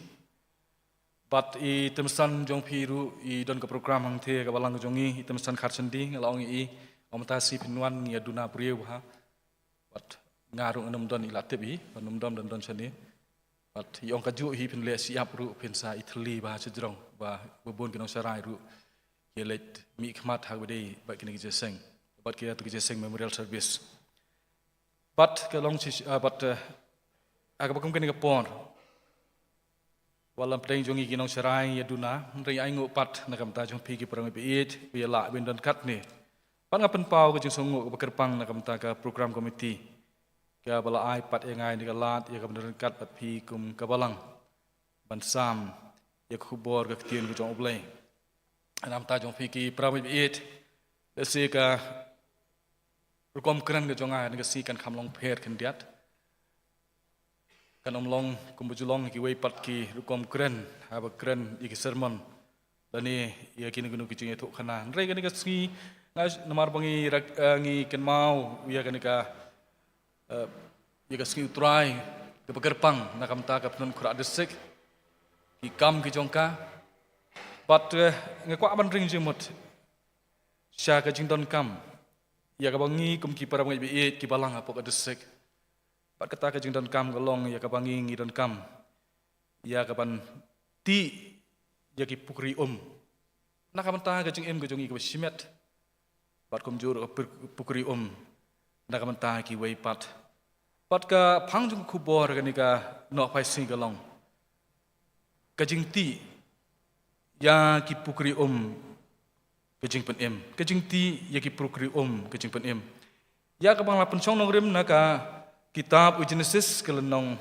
Bad i tymmen basan jong phi ruh i don ka program hangtei ha ka balang jong ngi, i tymmen basan Kharshandi, nga la ong ïa i, ong mynta sngi phin wan ngi ïa duna briew bha. Bad nga ruh ngam don, i la tip hi ba ngam don, don don shane. Bad i ong kajuh hi, phin leh shyiap ruh phin sa ïa thylli bha shajrong ba, ba bun ki nongsharai ruh ki leit mihkhmat ha kaba dei bad kine ki jingïaseng, bad kito ki jingïaseng memorial service. Bad ka long shi, ah, bad, eh, ha kaba kum kane ka por, wat la pdeng jong ngi ki nongsharai ïa duna, hynrei ai nguh pat na ka bynta jong phi ki para bangeit ba ïeit ba ïa lah ban don katne. Bad nga pynpaw ka jingsngewnguh kaba kyrpang na ka bynta ka program committee kaba la ai pat ïa ngi ha kane ka lad ïa kaban don ryngkat bad phi kum ka balang ban sam ïa ka khubor ka ktien ka jong U Blei. Na ka bynta jong phi ki para bangeit ba ïeit, lehse ka rukom kren ka jong nga ha kane ka sngi kan kham long pher khyndiat. Kan ym long kumba ju long kiwei pat ki rukom kren, haba kren ïa ki sermon lane ïa kino kino ki jingïathuhkhana. Hynrei kane ka sngi, nga, namar ba ngi rak-, eh, ngi kynmaw ïa kane ka, eh, ïa ka sngi U Trai kaba kyrpang na ka bynta ka Pyndon Khyrah District, ki kam ki jong ka. Bad, eh, nga kwah ban ring jingmut sha ka jingdonkam ïa kaba ngi kum ki para bangeit ba ïeit ki balang hapoh ka district. Bad kata ka jingdonkam ka long ïa kaba ngi ngi donkam ïa kaban tih ïa ki pukri um na ka bynta ka jingim ka jong ngi kaba shimet. Bad kumjuh ruh ka pur-, pukri um na ka bynta kiwei pat. Bad ka phang jong ka khubor kane ka nohphai sngi ka long ka jingtih ïa ki pukri um ka jingpynim. Ka jingtih ïa ki pukri um ka jingpynim. Ïa kaba nga la pynshong nongrim na ka kitab u Genesis ka lynnong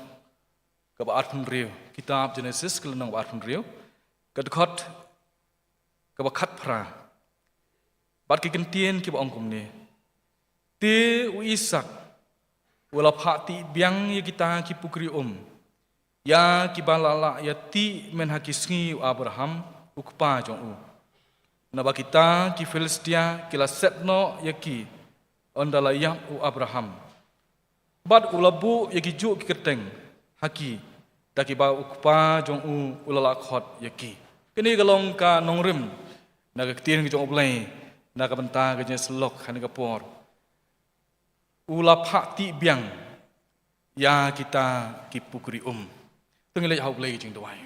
kaba arphew hynriew. Kitab Genesis ka lynnong kaba arphew hynriew, ka dkhot kaba khatphra. Bad ki ktien kiba ong kumne: Te u Isaak u la phah tih biang ïa kita ki pukri um, ïa kiba la lah ïa tih mynha ki sngi u Abraham u kpa jong u. Naba kita ki Philistia ki la set noh ïa ki ynda la ïap u Abraham. Bad u la buh ïa kijuh ki kyrteng ha ki, da kiba u kpa jong u u la lah khot ïa ki. Kane ka long ka nongrim na ka ktien ka jong U Blei na ka bynta ka jingïasyllok ha kane ka por. U la phah tih biang ïa kita ki pukri um. To ngin leit ha U Blei ka jingduwai.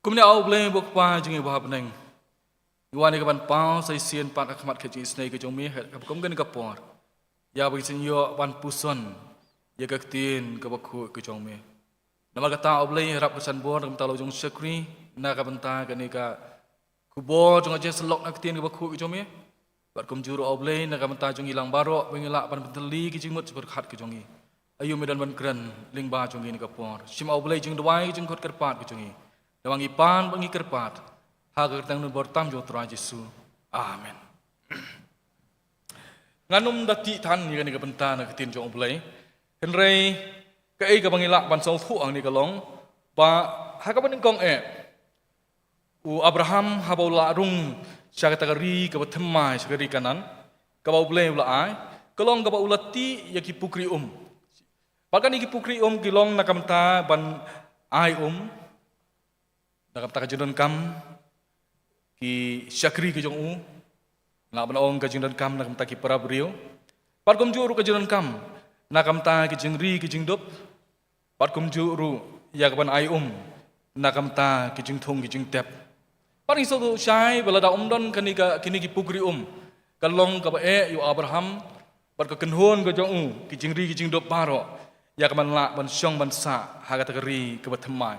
Kumne, A U Blei uba U Kpa jong ngi uba ha bneng, ngi wan ïa kaban paw sa shisien pat ha khmat ka jingisynei ka jong me ha kaba kum kane ka por, ïa ba ngin ïoh ban puson ïa ka ktien kaba khuid ka jong me. Namar kata, A U Blei, ïarap ka san bor na ka bynta la u jong u shakri, na ka bynta kane ka khubor jong ka jingïasyllok na ka ktien kaba khuid ka jong me. Bad kumjuh ruh, A U Blei, na ka bynta jong ngi lang baroh ba ngi lah ban pyntylli ki jingmut jingpyrkhat ka jong ngi, aïu me don ban kren lyngba jong ngi na ka por. Shim, A U Blei, jingduwai, jingkhot kyrpad ka jong ngi. Namar ngi pan bad ngi kyrpad ha ka kyrteng nongrim bor tam jong U Trai Jisu. Amen. Ngan ym da tih than ïa kane ka bynta na ka ktien jong U Blei. Hynrei kaei kaba ngi lah ban sngewthuh hangne ka long ba ha kaba nyngkong eh, u Abraham haba u la rung sha kata ka ri kaba thymmai, sha ka ri Kanaan, kaba U Blei u la ai, ka long kaba u la tih ïa ki pukri um. Bad kane ki pukri um ki long na ka bynta ban ai um na ka bynta ka jingdonkam ki shakri ki jong u, lah ban ong ka jingdonkam na ka bynta ki para briew. Bad kumjuh ruh ka jingdonkam na ka bynta ki jingri ki jingdup. Bad kumjuh ruh ïa kaban ai um na ka bynta ki jingthung ki jingtep. Bad ngi sngewthuh shai ba lada ym don kane ka, kine ki pukri um, ka long kaba eh ïa u Abraham bad ka kynhun ka jong u, ki jingri ki jingdup baroh, ïa kaban lah ban shong ban sah ha kata ka ri kaba thymmai.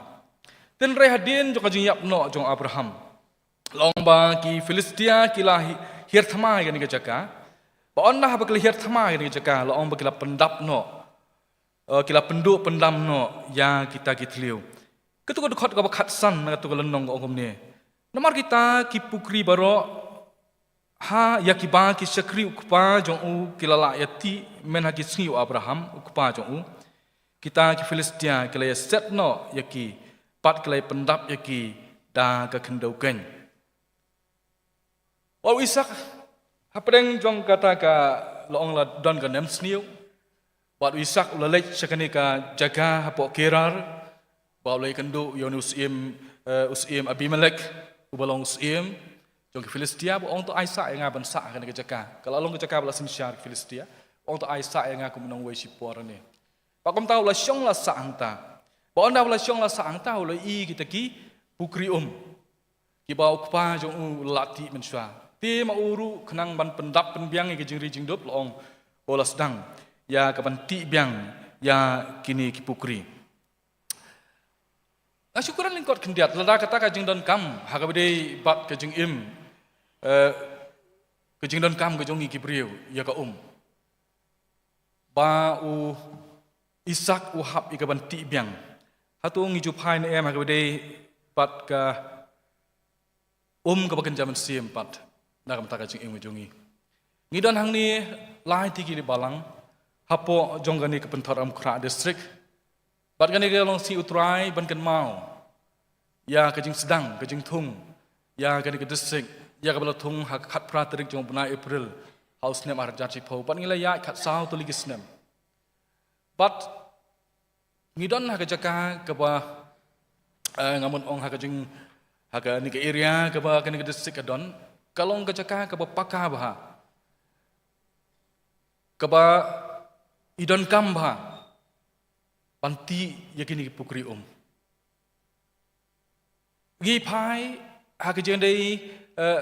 Hynrei hadien jong ka jingïap noh jong u Abraham, la ong ba ki Philistia ki la hi-, hiar thymmai kane ka jaka. Bad ynda haba ki la hiar thymmai kane ka jaka, la ong ba ki la pyndap noh, eh, ki la pynduh pyndam noh ïa kita ki thliew. Katto ka dkhot kaba khatsan na katto ka lynnong ka ong kumne: Namar kita ki pukri baroh ha ïa kiba ki shakri u kpa jong u ki la lah ïa tih mynha ki sngi u Abraham u kpa jong u, kita ki Philistia ki la ïa set noh ïa ki bad ki la ïa pyndap ïa ki da ka khyndew keiñ. Wat u Isaak, hapdeng jong kata ka, la ong, la don ka nemsniew. Wat u Isaak u la leit sha kane ka jaka hapoh Gerar, ba u la ïakynduh ïa une u syiem, eh, u syiem Abimelek, uba long u syiem jong ki Philistia, ba u ong, to ai sah ïa nga ban sah ha kane ka jaka. Ka la long ka jaka ba la synshar ki Philistia. Ba u ong, to ai sah ïa nga kum u nongwei shipor hangne. Bad kumta u la shong la sah hangta. Bad ynda u la shong la sah hangta, u la ïohi kita ki pukri um, kiba u kpa jong u u la tih mynshuwa. Te ma u ruh khnang ban pyndap pynbiang ïa ki jingri jingdup, la ong, u la sdang ïa kaban tih biang ïa kine ki pukri. Nga shu kren lyngkot khyndiat, lada kata ka jingdonkam ha kaba ïadei bad ka jingim, eh, ka jingdonkam ka jong ngi ki briew ïa ka um, ba u Isaak u hap ïa kaban tih biang, hato ngi ju phai ne em ha kaba ïadei bad ka um kaba kynja mynsiem pat na ka bynta ka jingim ka jong ngi? Ngi don hangne lai tylli ki balang hapoh jong kane ka Pynthorumkhrah District. Bad kane ka long sngi u Trai ban kynmaw ïa ka jingsdang, ka jingthung ïa kane ka district, ïa kaba la thung ha ka khatphra tarik jong u bnai April ha u snem arhajar shiphew. Bad ngi la ïaid khatsaw tylli ki snem. Bad ngi don ha ka jaka kaba, eh, nga mut ong ha ka jing, ha kane ka area kaba kane ka district ka don, ka long ka jaka kaba paka bha, kaba i donkam bha ban tih ïa kine ki pukri um. Ngi phai ha ka jingdei, eh,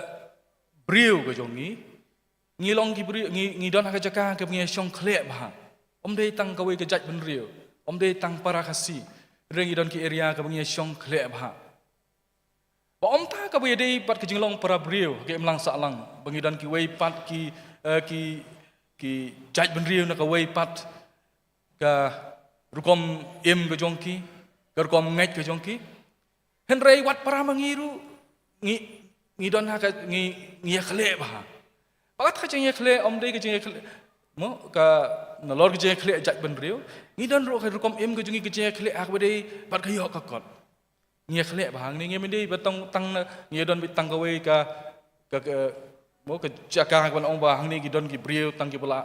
briew ka jong ngi. Ngi long ki briew, ngi, ngi don ha ka jaka kaba ngi shong khleh bha. Ym dei tang kawei ka jaitbynriew, ym dei tang para Khasi. Hynrei ngi don ki area kaba ngi shong khleh bha. Ba ym tang kaba ïadei bad ka jinglong para briew ha ka imlang sahlang, ba ngi don kiwei pat ki, eh, ki, ki jaitbynriew na kawei pat ka rukom im ka jong ki, ka rukom ngeit ka jong ki. Hynrei wat para ma ngi ruh, ngi, ngi don ha ka, ngi, ngi ïakhleh bha. Ba kata ka jingïakhleh ym dei ka jingïakhleh, mo, ka nalor ka jingïakhleh jaitbynriew. Ngi don ruh ka rukom im ka jong ngi, ka jingïakhleh ha kaba dei bad ka ïoh ka kot. Ngi ïakhleh bha hangne, ngim dei ba tang, tang na, ngi don beit tang kawei ka, ka, ka, mo, ka jaka kaba ong ba hangne ki don ki briew tang kiba la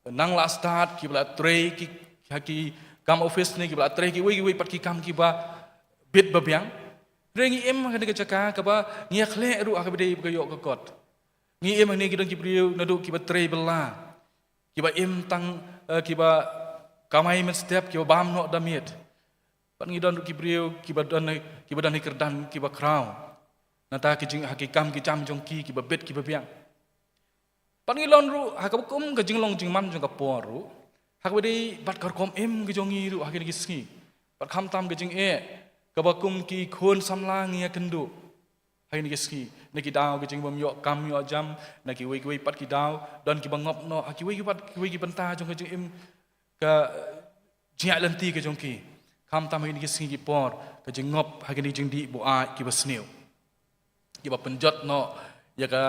nang la stad, kiba la trei ki, ha ki kam office ne, kiba la trei kiwei kiwei pat ki kam kiba bit ba biang. Hynrei ngi im ha kane ka jaka kaba ngi ïakhleh ruh ha kaba dei ba ka ïoh ka kot. Ngi im hangne, ki don ki briew naduh kiba trei bylla, kiba im tang, eh, kiba kamai mynstep, kiba bam noh da miet. Bad ngi don ruh ki briew kiba don, kiba don ha ki kyrdan kiba khraw. Nangta ki jing, ha ki kam ki jam jong ki, kiba bit kiba biang. Bad ngi long ruh ha kaba kum ka jinglong jingman jong ka por ruh, ha kaba dei bad ka rukom im ka jong ngi ruh ha kine ki sngi. Bad khamtam ka jingeh kaba kum ki khun samla ngi ïakynduh ha kine ki sngi. Na ki daw ka jingbym ïoh kam ïoh jam, na kiwei kiwei pat ki daw don kiba ngop noh ha kiwei kiwei pat, kiwei ki bynta jong ka jingim, ka jingïaid lynti ka jong ki. Khamtam ha kine ki sngi ki por, ka jingngop ha kine ki jingdih buaid kiba sniew, kiba pynjot noh ïa ka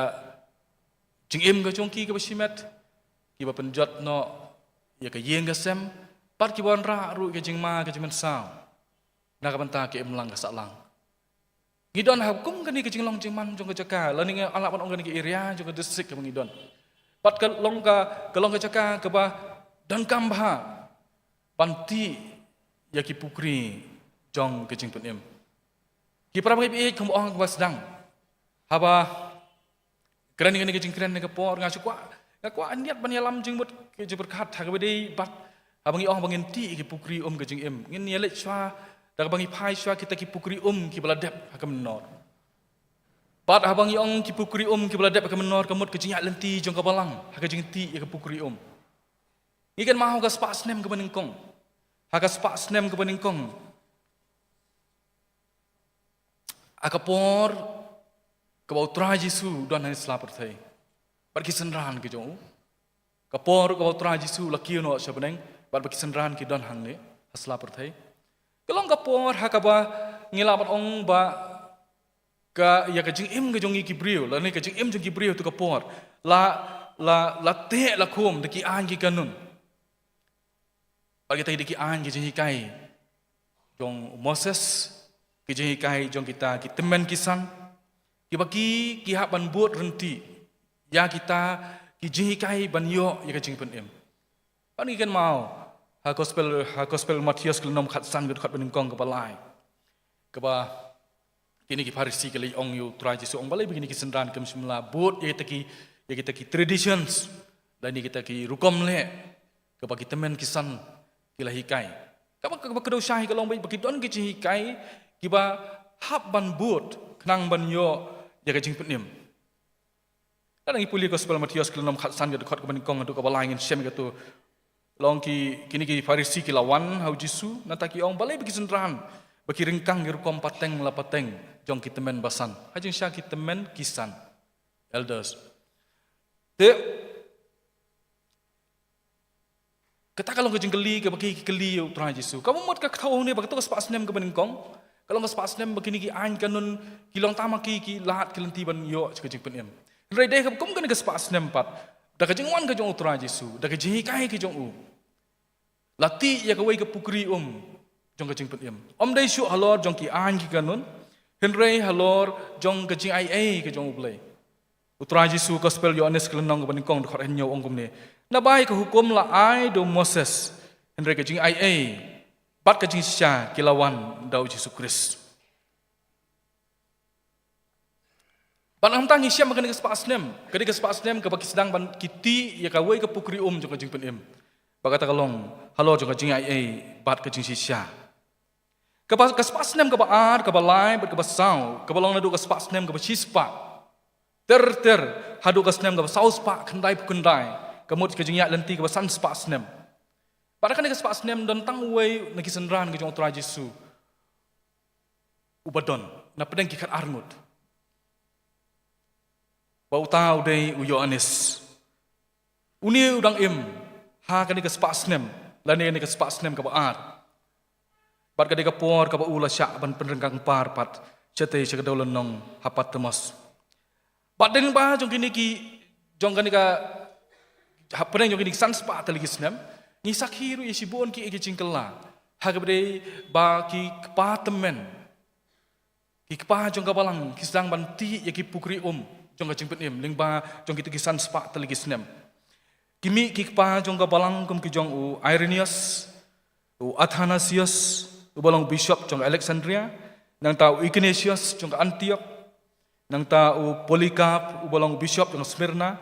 jingim ka jong ki kaba shimet, kiba pynjot noh ïa ka ïing ka sem, bad kiba wanrah ruh ïa ka jingma ka jingmynsaw na ka bynta ka imlang ka sahlang. Ngi don ha kum kane ka jinglong jingman jong ka jaka, lane ngi lah ban ong kane ka area jong ka district kaba ngi don. Bad ka long ka, ka long ka jaka kaba donkam bha ban tih ïa ki pukri jong ka jingpynim. Ki para bangeit, kumba ong, kaba sdang, haba kren ïa kane ka jingkren ha kane ka por, nga shu kwah, nga kwah hynñiewbeiñ ban ïalam jingmut ka jingpyrkhat ha kaba dei bad haba ngi ong ba ngin tih ïa ki pukri um ka jingim. Ngin ïaleit shuwa da kaba ngi phai shuwa kita ki pukri um kiba la dep ha ka mynnor. Bad haba ngi ong ki pukri um kiba la dep ha ka mynnor, ka mut ka jingïaid lynti jong ka balang ha ka jingtih ïa ka pukri um. Ngi kynmaw ha ka spah snem kaba nyngkong, ha ka spah snem kaba nyngkong, ha ka por kaba u Trai Jisu u don ha sla pyrthei bad ki synran ki jong u. Ka por kaba u Trai Jisu u la kiew noh sha bneng bad ba ki synran ki don hangne ha sla pyrthei. Ka long ka por ha kaba ngi lah ban ong ba ka, ïa ka jingim ka jong ngi ki briew, lane ka jingim jong ki briew ha tu ka por la, la, la teh la khum da ki aiñ ki kanun. Bad kita ki dei ki aiñ ki jinghikai jong u Moses, ki jinghikai jong kita ki tymmen ki san, kiba ki, ki hap ban bud ryntih ïa kita ki jinghikai ban ïoh ïa ka jingpynim. Bad ngi kynmaw ha gospel, ha gospel Mathaios ka lynnong khatsan ka dkhot banyngkong kaba lai, kaba kine ki Pharisi ki la ong ïa u Trai Jisu, ong, balei ba kine ki synran kim shym la bud ïa kita ki, ïa kita ki traditions, lane kita ki rukom leh kaba ki tymmen ki san ki la hikai. Kaba, kaba kdew shai ka long ba ki don ki jinghikai kiba hap ban bud khnang ban ïoh ïa ka jingpynim. Lada ngi pule gospel Mathaios ka lynnong khatsan ka dkhot kaba nyngkong haduh kaba lai, ngin shem ïa kato. Long ki, kine ki Pharisi ki la wan ha u Jisu, nangta ki ong, balei ba ki synran ba ki ryngkang ki rukom pateng la pateng jong ki tymmen basan, ha jingshisha ki tymmen ki san, elders. Te kata ka long ka jingkylli kaba ki, ki kylli ïa u Trai Jisu. Kaba mut ka kynthau hangne ba kato ka spah snem kaba nyngkong ka long ka spah snem ba kine ki aiñ kanun ki long tang ma ki, ki lad ki lynti ban ïoh ïa ka jingpynim. Hynrei dei kaba kum kane ka spah snem pat, da ka jingwan ka jong u Trai Jisu, da ka jinghikai ka jong u, la tih ïa kawei ka pukri um jong ka jingpynim. Ym dei shuh halor jong ki aiñ ki kanun, hynrei halor jong ka jingaiei ka jong U Blei. U Trai Jisu, Gospel Ïoannis ka lynnong kaba nyngkong dkhot hynñiew ong kumne: Naba ïa ka hukum la ai da u Moses, hynrei ka jingaiei bad ka jingshisha ki la wan da U Jisu Khrist. Bad hangta ngi shem ba kane ka spah snem ka dei ka spah snem kaba ki sdang ban ki tih ïa kawei ka pukri um jong ka jingpynim. Bad kata ka long halor jong ka jingaiei bad ka jingshisha. Kaba, ka spah snem kaba ar, kaba lai bad kaba saw, kaba long naduh ka spah snem kaba shispah ter ter haduh ka snem kaba saw spah khyndai phew khyndai, ka mut ka jingïaid lynti kaba san spah snem. Bad ha kane ka spah snem don tang uwei na ki synran ka jong U Trai Jisu uba don na pdeng ki khat ar ngut, ba uta u dei u Ïoannis. Une u dang im ha kane ka spah snem, lane kane ka spah snem kaba ar. Bad ka dei ka por kaba u la shah ban pynryngkang par pat shatei sha ka dewlynnong ha Patmos. Bad lyngba jong kine ki, jong kane ka, hapdeng jong kine ki san spah tylli ki snem, ngi sakhi ruh ïa shibun ki, ki jingkylla ha kaba dei ba ki kpa tymmen, ki kpa jong ka balang ki sdang ban tih ïa ki pukri um jong ka jingpynim lyngba jong kito ki san spah tylli ki snem. Ki mih ki kpa jong ka balang kum ki jong u Irenaeus, u Athanasius uba long bishop jong ka Alexandria, nangta u Ignatius jong ka Antioch, nangta u Polycarp uba long bishop jong ka Smyrna.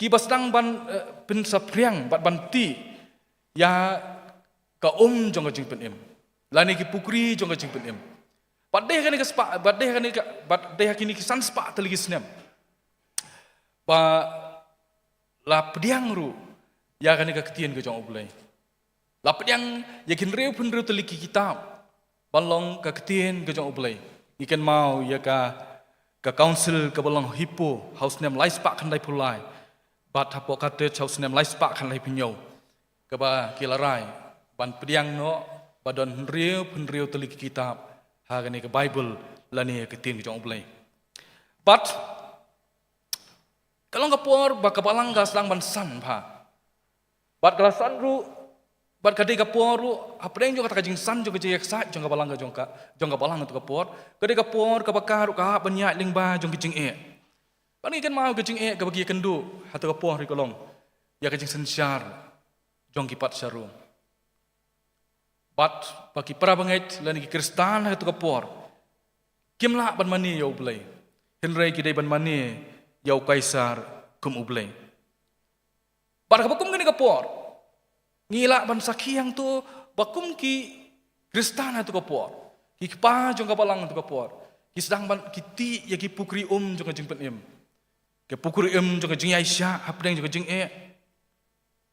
Kiba sdang ban, eh, pynsaphriang bad ban tih ïa ka um jong ka jingpynim, lane ki pukri jong ka jingpynim. Bad dei ha kane ka spah, bad dei ha kane ka, bad dei ha kine ki san spah tylli ki snem, ba la pdiang ruh ïa kane ka ktien ka jong U Blei. La pdiang ïa ki hynriew phew hynriew tylli ki kitab ban long ka ktien ka jong U Blei. Ngi kynmaw ïa ka, ka council kaba long Hippo ha u snem lai spah khyndai phew lai, bad hapoh Carthage ha u snem lai spah khyndai phew hynñiew, kaba ki la rai ban pdiang noh ba don hynriew phew hynriew tylli ki kitab ha kane ka Bible, lane ka ktien ka jong U Blei. Bad ka long ka por ba ka balang ka sdang ban san bha. Bad ka la san ruh, bad ka dei ka por ruh, hapdeng jong kata ka jingsan jong ka jingïaksaid jong ka balang ka jong ka, jong ka balang ha kato ka por, ka dei ka por kaba ka ruh ka hap ban ïaid lyngba jong ka jingeh. Bad ngi kynmaw ka jingeh kaba ki ïakynduh ha kato ka por hi ka long ïa ka jingsynshar jong ki patsha Rom. Bad ba ki para bangeit lane ki Khristan ha kato ka por kim lah ban mane ïa U Blei, hynrei ki dei ban mane ïa u Kaisar kum U Blei. Bad kaba kum kane ka por ngi lah ban sakhi hangto ba kum ki Khristan ha kato ka por, ki kpa jong ka balang ha kato ka por, ki sdang ban ki tih ïa ki pukri um jong ka jingpynim, ki pukri um jong ka jingïaishah hapdeng jong ka jingeh,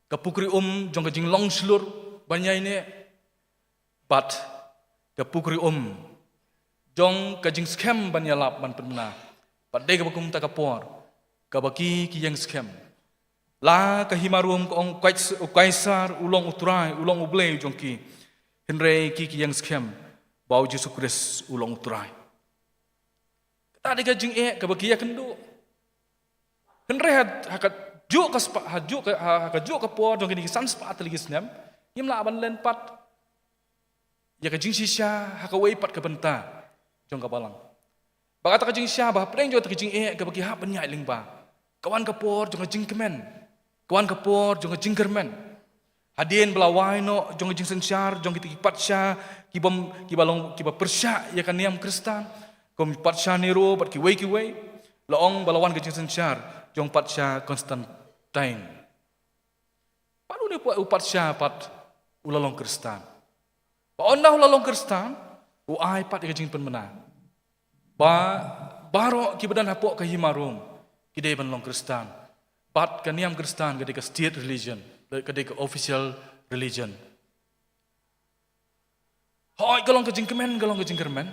ka pukri um jong ka jinglong shlur ban ïaineh, bad ka pukri um jong ka jingskhem ban ïalap ban pynbna. Bad dei kaba kumta ka por kaba ki, ki ïeng skhem. La ka hima Rom ka ong, u Kais-, u Kaisar u long U Trai, u long U Blei jong ki, hynrei ki, ki ïeng skhem ba U Jisu Khrist u long U Trai. Kata dei ka jingeh kaba ki ïakynduh. Hynrei ha, ha kajuh ka spah, ha juh ka, ha, ha kajuh ka por jong kine ki san spah tylli ki snem, ngim lah ban len pat ïa ka jingshisha ha kawei pat ka bynta jong ka balang. Bad kata ka jingshisha ba hapdeng jong kata ka jingeh kaba ki hap ban ïaid lyngba, ka wan ka por jong ka jingkmen, ka wan ka por jong ka jingkyrmen. Hadien ba la wai noh jong ka jingsynshar jong kita ki patsha ki bym, kiba long, kiba pyrshah ïa ka niam Khristan, kum patsha Nero bad kiwei kiwei, la ong ba la wan ka jingsynshar jong patsha Constantine. Bad une pat u patsha pat u la long Khristan. Bad ynda u la long Khristan, u ai pat ïa ka jingpynbna ba baroh kiba don hapoh ka hima Rom ki dei ban long Khristan. Bad ka niam Khristan ka dei ka state religion, ka dei ka official religion. Hooid, ka long ka jingkmen, ka long ka jingkyrmen.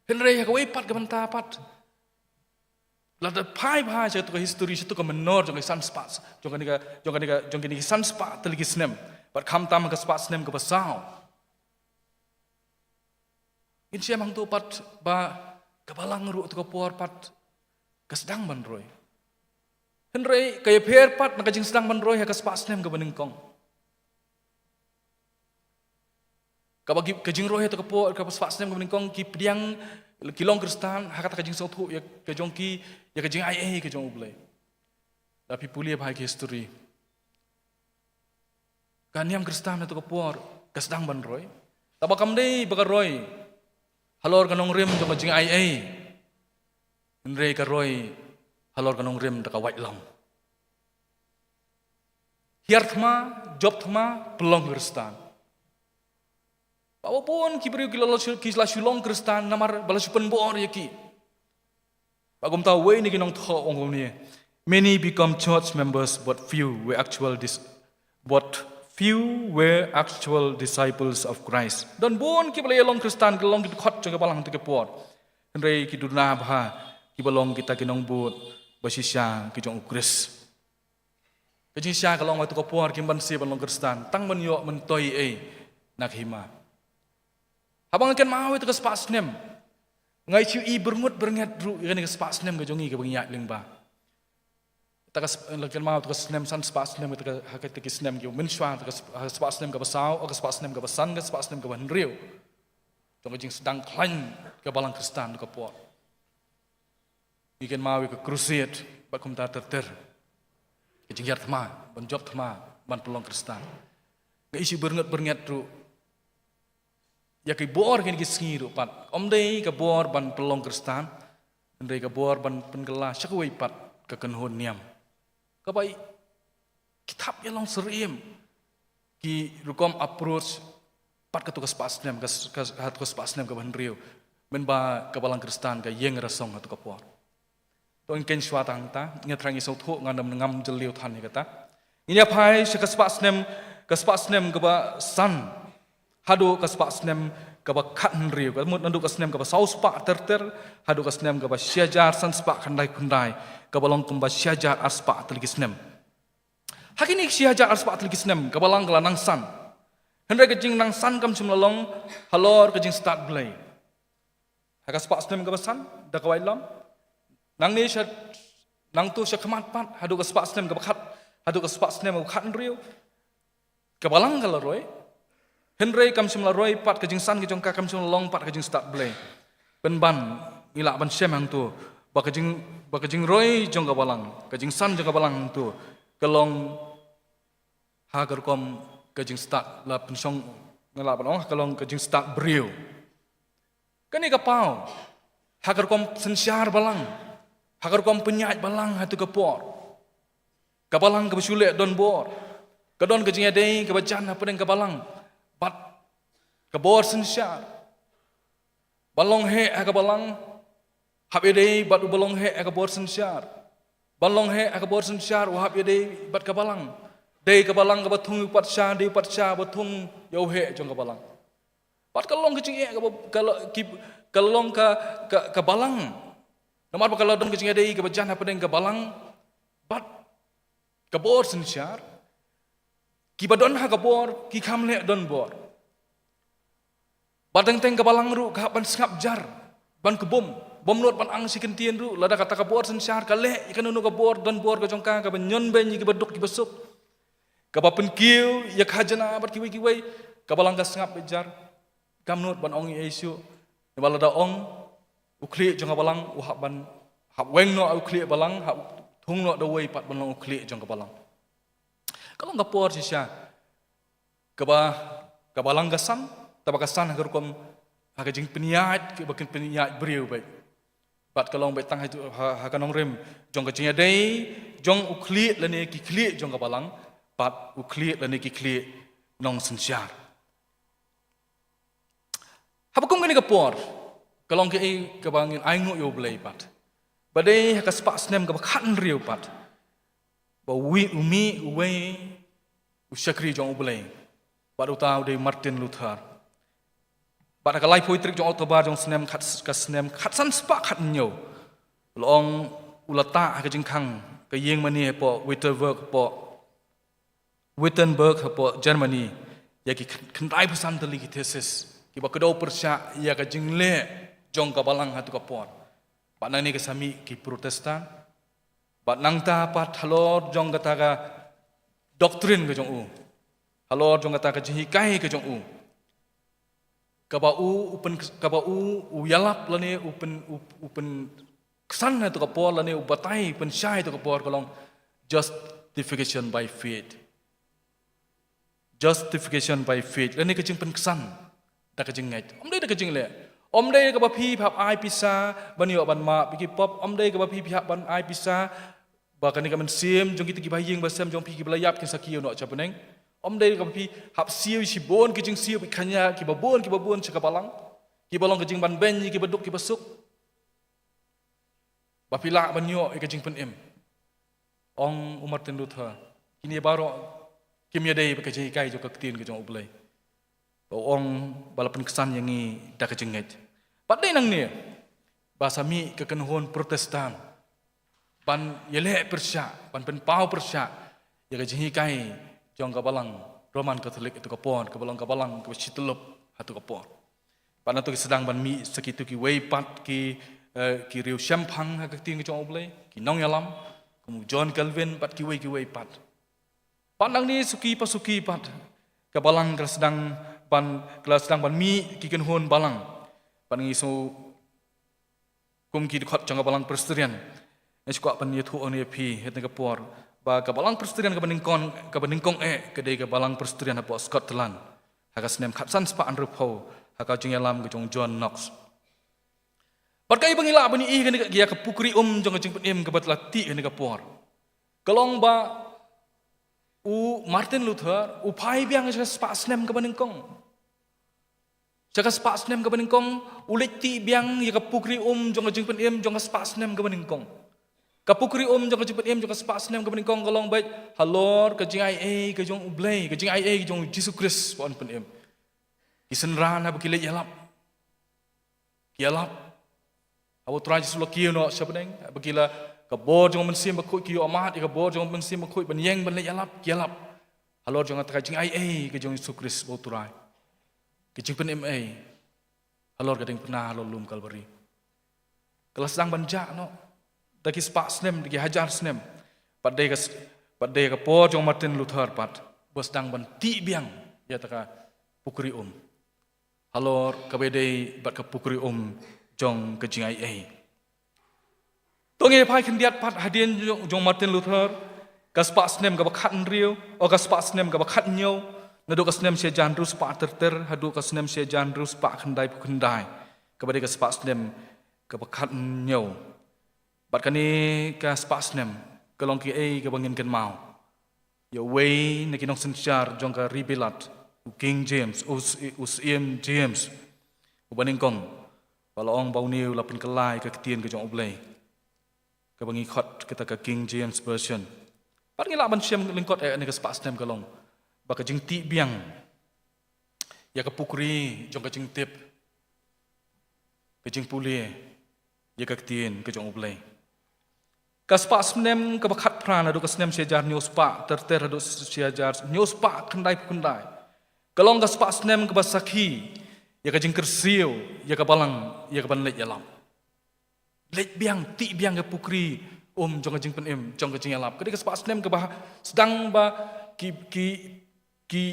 Hynrei ha kawei pat ka bynta pat, lada phai bha sha kato ka history, sha kato ka mynnor jong ka san spah, jong kane ka, jong kane ka, jong kine ki san spah tylli ki snem, bad khamtam ka spah snem kaba saw, ngin shem hangto pat ba ka balang ruh ha kato ka por pat ka sdang ban roi. Hynrei ka ïapher pat na ka jingsdang ban roi ha ka spah snem kaba nyngkong. Kaba ki, ka jingroi ha kato ka por, kaba spah snem kaba nyngkong ki pdiang, ki long Khristan, ha kata ka jingsngewthuh ïa ka jong ki, ïa ka jingai ei ka jong U Blei. Lada phi pule bha ïa ki history, ka niam Khristan ha kato ka por ka sdang ban roi. Tangba kam dei ba ka roi halor ka nongrim jong ka jingai ei, hynrei ka roi halor ka nongrim da ka wait long. Hiar thma, jop thma, pynlong Khristan. Bad bun ki briew ki la, ki la shu long Khristan namar ba la shu pynbor ïa ki. Bad kumta uwei na ki nongthoh u ong kumne, "Many become church members, but few were actual dis-, but few were actual disciples of Christ." Don bun kiba la ïa long Khristan, ki la long ki dkhot jong ka balang ha kato ka por, hynrei ki duna bha kiba long kita ki nongbud ba shisha ki jong U Khrist. Ka jingshisha ka long ha kato ka por kim banse ban long Khristan, tang ban ïoh myntoi ei na ka hima. Haba nga kynmaw ïa kata ka spah snem, nga shu i byrngut byrnget ruh ïa kane ka spah snem ka jong ngi kaba ngi ïaid lyngba. Kata ka sp-, la kynmaw kata ka snem, san spah snem, kata ka, ha kata ki snem ki mynshuwa, kata ka sp-, ha ka spah snem kaba saw, ha ka spah snem kaba san, ka spah snem kaba hynriew jong ka jingsdang khlaiñ ka balang Khristan ka por. Ngi kynmaw ïa ka crusade bad kumta ter ter. Ka jinghiar thma, ban jop thma, ban pynlong Khristan. Nga i shu byrngut byrnget ruh ïa ki bor kine ki sngi ruh pat. Ym dei ka bor ban pynlong Khristan, hynrei ka bor ban pynkylla sha kawei pat ka kynhun niam. Kaba i ki thap ïa long syriem ki rukom approach pat kato ka spah snem, ka s-, ka s-, kato ka spah snem kaba hynriew. Mynba ka balang Khristan ka ïeng rasong ha kato ka por. To ngin khein shuwa tang ta, nga thrang ïa sngewthuh, ngam, ngam jylliew than ïa kata. Ngin ïa phai sha ka spah snem, ka spah snem kaba san haduh ka spah snem kaba khathynriew, ka mut naduh ka snem kaba saw spah ter ter haduh ka snem kaba shi hajar san spah khyndai phew khyndai, kaba long kumba shi hajar ar spah tylli ki snem. Ha kine shi hajar ar spah tylli ki snem, ka balang ka la nang san. Hynrei ka jingnang san kam shym la long halor ka jingstad Blei. Ha ka spah snem kaba san, da ka wait long. Nangne sha, nangto sha khmat pat, haduh ka spah snem kaba khat, haduh ka spah snem kaba khathynriew, ka balang ka la roi. Hynrei kam shym la roi pat ka jingsan ka jong ka, kam shym la long pat ka jingstad Blei. Pynban ngi lah ban shem hangto ba ka jing, ba ka jingroi jong ka balang, ka jingsan jong ka balang hangto ka long ha ka rukom ka jingstad, la pynshong, nga lah ban ong, ka long ka jingstad briew. Kane ka paw ha ka rukom synshar balang, ha ka rukom pynïaid balang ha kato ka por. Ka balang kaba shu leh donbor, ka don ka jingïadei kaba jan hapdeng ka balang bad ka bor synshar. Ban long heh ha ka balang, hap ïadei bad uba long heh ha ka bor synshar. Ban long heh ha ka bor synshar, u hap ïadei bad ka balang. Dei ka balang kaba thung ïa u patsha, dei u patsha ba thung ïa u heh jong ka balang. Bad ka long ka jingeh kaba, ka lo-, ki, ka long ka, ka, ka balang. Namar ba ka la don ka jingïadei kaba jan hapdeng ka balang bad ka bor synshar. Kiba don ha ka bor ki kham leh donbor. Bad teng teng ka balang ruh ka hap ban sngap jar, ban kbum, bym nud ban ang shi kyntien ruh, lada kata ka bor synshar ka leh ïa kano kano ka bor donbor ka jong ka, kaba ñion beiñ ïa kiba duk kiba suk, kaba pynkiew ïa ka khajna bad kiwei kiwei, ka balang ka sngap beit jar. Kam nud ban ong ei ei shuh. Namar lada ong, u khlieh jong ka balang u hap ban, hap weng noh u khlieh balang, hap thung noh da uwei pat ban long u khlieh jong ka balang. Ka long ka por shisha kaba, ka balang ka san, tangba ka san ha ka rukom, ha ka jingpynïaid, kaba kin pynïaid briew beit. Bad ka long beit tang ha, ha, ha ka nongrim jong ka jingïadei jong u khlieh lane ki khlieh jong ka balang bad u khlieh lane ki khlieh nongsynshar. Haba kum kane ka por, ka long kaei kaba ngin ainguh ïa U Blei pat. Ba dei ha ka spah snem kaba khathynriew pat, ba u mih, u mih uwei u shakri jong U Blei, bad uta u dei Martin Luther. Bad ha ka laiphew tarik jong October jong snem khat, ka snem khatsan spah khathynñiew, la ong u la tah ha ka jingkhang ka ïing mane hapoh Wittenberg, hapoh Wittenberg hapoh Germany, ïa ki khyndai phew san tylli ki thesis kiba kdew pyrshah ïa ka jingleh jong ka balang ha kato ka por. Bad nangne ka sa mih ki Protestant. Bad nangta pat halor jong kata ka doctrine ka jong u, halor jong kata ka jinghikai ka jong u, kaba u u pyn, kaba u u ïalap lane u pyn, u, u pynksan ha tu ka por lane u batai, pynshai ha tu ka por ka long justification by faith. Justification by faith. Lane ka jingpynksan da ka jingngeit. Ym dei da ka jingleh. Ym dei kaba phi hap ai pisa ban ïoh ban map ïa ki pop. Ym dei kaba phi hap ban ai pisa ba kane ka mynsiem jong kita kiba ha ïing ba sem jong phi kiba la ïap kin sa kiew noh sha bneng. Ym dei kaba phi hap siew shibun ki jingsiew, ki khñiang, kiba bun, kiba bun sha ka balang. Kiba long ka jingbanbeiñ ïa kiba duk kiba suk. Ba phi lah ban ïoh ïa ka jingpynim. Ong u Martin Luther, kine baroh kim ïadei bad ka jinghikai jong ka Ktien ka jong U Blei. Ba ong ba la pynksan ïa ngi da ka jingngeit. Bad dei nangne ba sa mih ka kynhun Protestant ban ïaleh pyrshah, ban pynpaw pyrshah ïa ka jinghikai jong ka balang Roman Katholik ha tu ka por, kaba long ka balang kaba shityllup ha tu ka por. Bad nato ki sdang ban mih sa kitu kiwei pat ki, eh, ki riewshemphang ha ka Ktien ka jong U Blei, ki nongïalam kum u John Calvin bad kiwei kiwei pat. Bad nangne suki pa suki pat ka balang ka la sdang ban, ka la sdang ban mih ki kynhun balang. Bad ngi sngew kum ki dkhot jong ka balang Presbyterian. Nga sngewkwah ban ïathuh ïa phi ha kane ka por ba ka balang Presbyterian kaba nyngkong, kaba nyngkong eh ka dei ka balang Presbyterian hapoh Scotland ha ka snem khatsan spah hynriewphew ha ka jingïalam ka jong John Knox. Bad kaei ba ngi lah ban ïohi ha kane ka, ïa ka pukri um jong ka jingpynim kaba la tih ha kane ka por, ka long ba u Martin Luther u phai biang sha ka spah snem kaba nyngkong. Sha ka spah snem kaba nyngkong, u leit tih biang ïa ka pukri um jong ka jingpynim jong ka spah snem kaba nyngkong. Ka pukri um jong ka jingpynim jong ka spah snem kaba nyngkong ka long beit halor ka jingaiei ka jong U Blei, ka jingaiei ka jong U Jisu Khrist ba un pynim. Ki synran haba ki leit ïalap, ki ïalap. Haba U Trai Jisu la kiew noh sha bneng, haba ki la, ka bor jong U Mynsiem Bakhuid, ki ïoh mad ïa ka bor jong U Mynsiem Bakhuid ban ïeng ban leit ïalap, ki ïalap halor jong kata ka jingaiei ka jong U Jisu Khrist ba U Trai. Ka jingpynim ei halor ka diengphna halor lum Kalbari. Ka la sdang ban jah noh da ki spah snem, da ki hajar snem. Bad dei ka s-, bad dei ka por jong Martin Luther pat ba sdang ban tih biang ïa kata ka pukri um halor kaba ïadei bad ka pukri um jong ka jingaiei. To ngin ïa phai khyndiat pat hadien jong, jong Martin Luther, ka spah snem kaba khathynriew, o ka spah snem kaba khathynñiew, naduh ka snem shi hajar hynriew spah ter ter haduh ka snem shi hajar hynriew spah khyndaiphew khyndai, kaba dei ka spah snem kaba khathynñiew. Bad kane ka spah snem ka long kaei kaba ngin kynmaw ïa uwei na ki nongsynshar jong ka Ri Bilat, u King James, u s-, u Syiem James uba nyngkong, ba la ong ba une u la pynkylla ïa ka Ktien ka jong U Blei, kaba ngi khot kita ka King James Version. Bad ngi lah ban shem lyngkot eh ha kane ka spah snem ka long ba ka jingtih biang ïa ka pukri jong ka jingtip, ka jingpule ïa ka Ktien ka jong U Blei. Ka spah snem kaba khatphra, naduh ka snem shi hajar hynñiew spah ter ter haduh shi hajar hynñiew spah khyndaiphew khyndai, ka long ka spah snem kaba sakhi ïa ka jingkyrsiew ïa ka balang ïa ka ban leit ïalap. Leit biang, tih biang ka pukri um jong ka jingpynim, jong ka jingïalap. Ka dei ka spah snem kaba sdang ba ki, ki, ki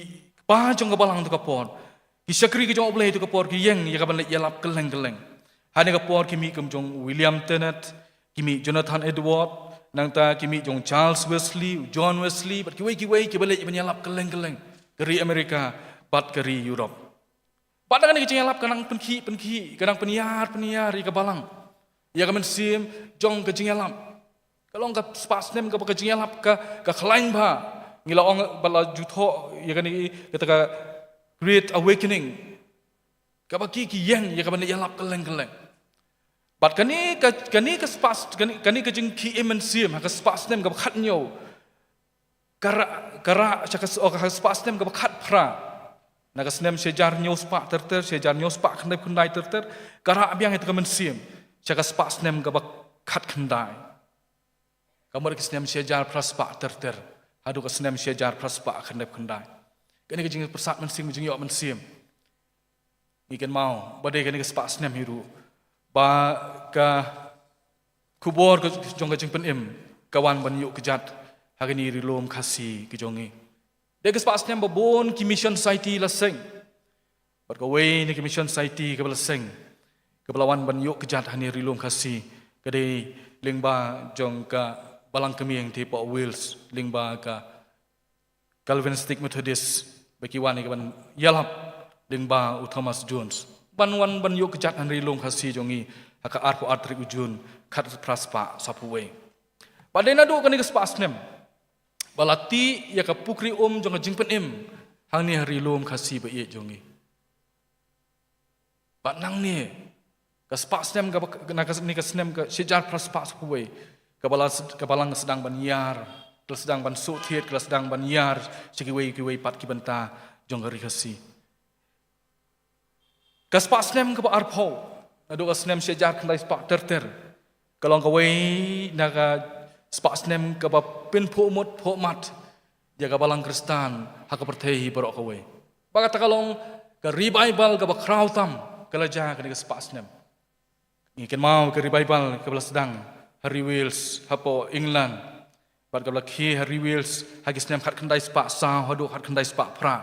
kpa jong ka balang ha tu ka por, ki shakri ka jong U Blei ha tu ka por, ki ïeng ïa ka ban leit ïalap kylleng kylleng. Ha kane ka por ki mih kum jong William Tennent, ki mih Jonathan Edward, nangta ki mih jong Charles Wesley, John Wesley, bad kiwei kiwei kiba leit ban ïalap kylleng kylleng, ka ri Amerika bad ka ri Europe. Bad na kane ka jingïalap ka nang pynkhih pynkhih, ka nang pynïar pynïar ïa ka balang, ïa ka mynsiem jong ka jingïalap. Ka long ka spah snem kaba ka jingïalap ka, ka khlaiñ bha. Ngi la ong ba la ju thoh ïa kane, kata ka Great Awakening, kaba ki, ki ïeng ïa ka ban ïalap kylleng kylleng. Bad kane ka, kane ka spah, kane, kane ka jingkhih im mynsiem ha ka spah snem kaba khathynñiew, ka rah, ka rah sha ka s-, oh, ka spah snem kaba khatphra. Na ka snem shi hajar hynñiew spah ter ter, shi hajar hynñiew spah khyndaiphew khyndai ter ter, ka rah biang ïa kata ka mynsiem sha ka spah snem kaba khatkhyndai. Ka mut ka snem shi hajar phra spah ter ter haduh ka snem shi hajar phra spah khyndaiphew khyndai. Kane ka jingpyrsad mynsiem, ka jingïoh mynsiem. Ngi kynmaw ba dei kane ka spah snem hi ruh ba ka khubor ka jong ka jingpynim ka wan ban ïuh kjat ha kane ri lum Khasi ka jong ngi. Dei ka spah snem ba bun ki Mission Society la seng. Bad kawei na ki Mission Society kaba la seng, kaba la wan ban ïoh kjat ha ine i Ri Lum Khasi, ka dei lyngba jong ka Balang Kmie hangtei hapoh Wales, lyngba ka Calvinistic Methodist, ba ki wan ïa ka ban ïalap lyngba u Thomas Jones ban wan ban ïoh kjat ha ine i Ri Lum Khasi jong ngi ha ka arphew ar tarik u Jun, khatphra spah sawphew wei. Bad dei naduh kane ka spah snem ba la tih ïa ka pukri um jong ka jingpynim hangne ha Ri Lum Khasi ba ïeit jong ngi. Bad nangne ka spah snem kaba, na kane ka snem ka shi hajar phra spah sawphew wei, ka Balang, ka Balang ka sdang ban ïar, ka la sdang ban shu thied, ka la sdang ban ïar sha kiwei kiwei pat ki bynta jong ka Ri Khasi. Ka spah snem kaba arphew, naduh ka snem shi hajar khyndai spah ter ter, ka long kawei na ka spah snem kaba pynphuh mut phuh mat ïa ka Balang Khristan ha ka pyrthei hi baroh kawei. Bad kata ka long ka revival kaba khraw tam ka la jia ha kane ka spah snem. Ngi kynmaw ka revival kaba la sdang ha ri Wales hapoh England, bad kaba la khie ha ri Wales ha ki snem khatkhyndai spah saw haduh khatkhyndai spah phra,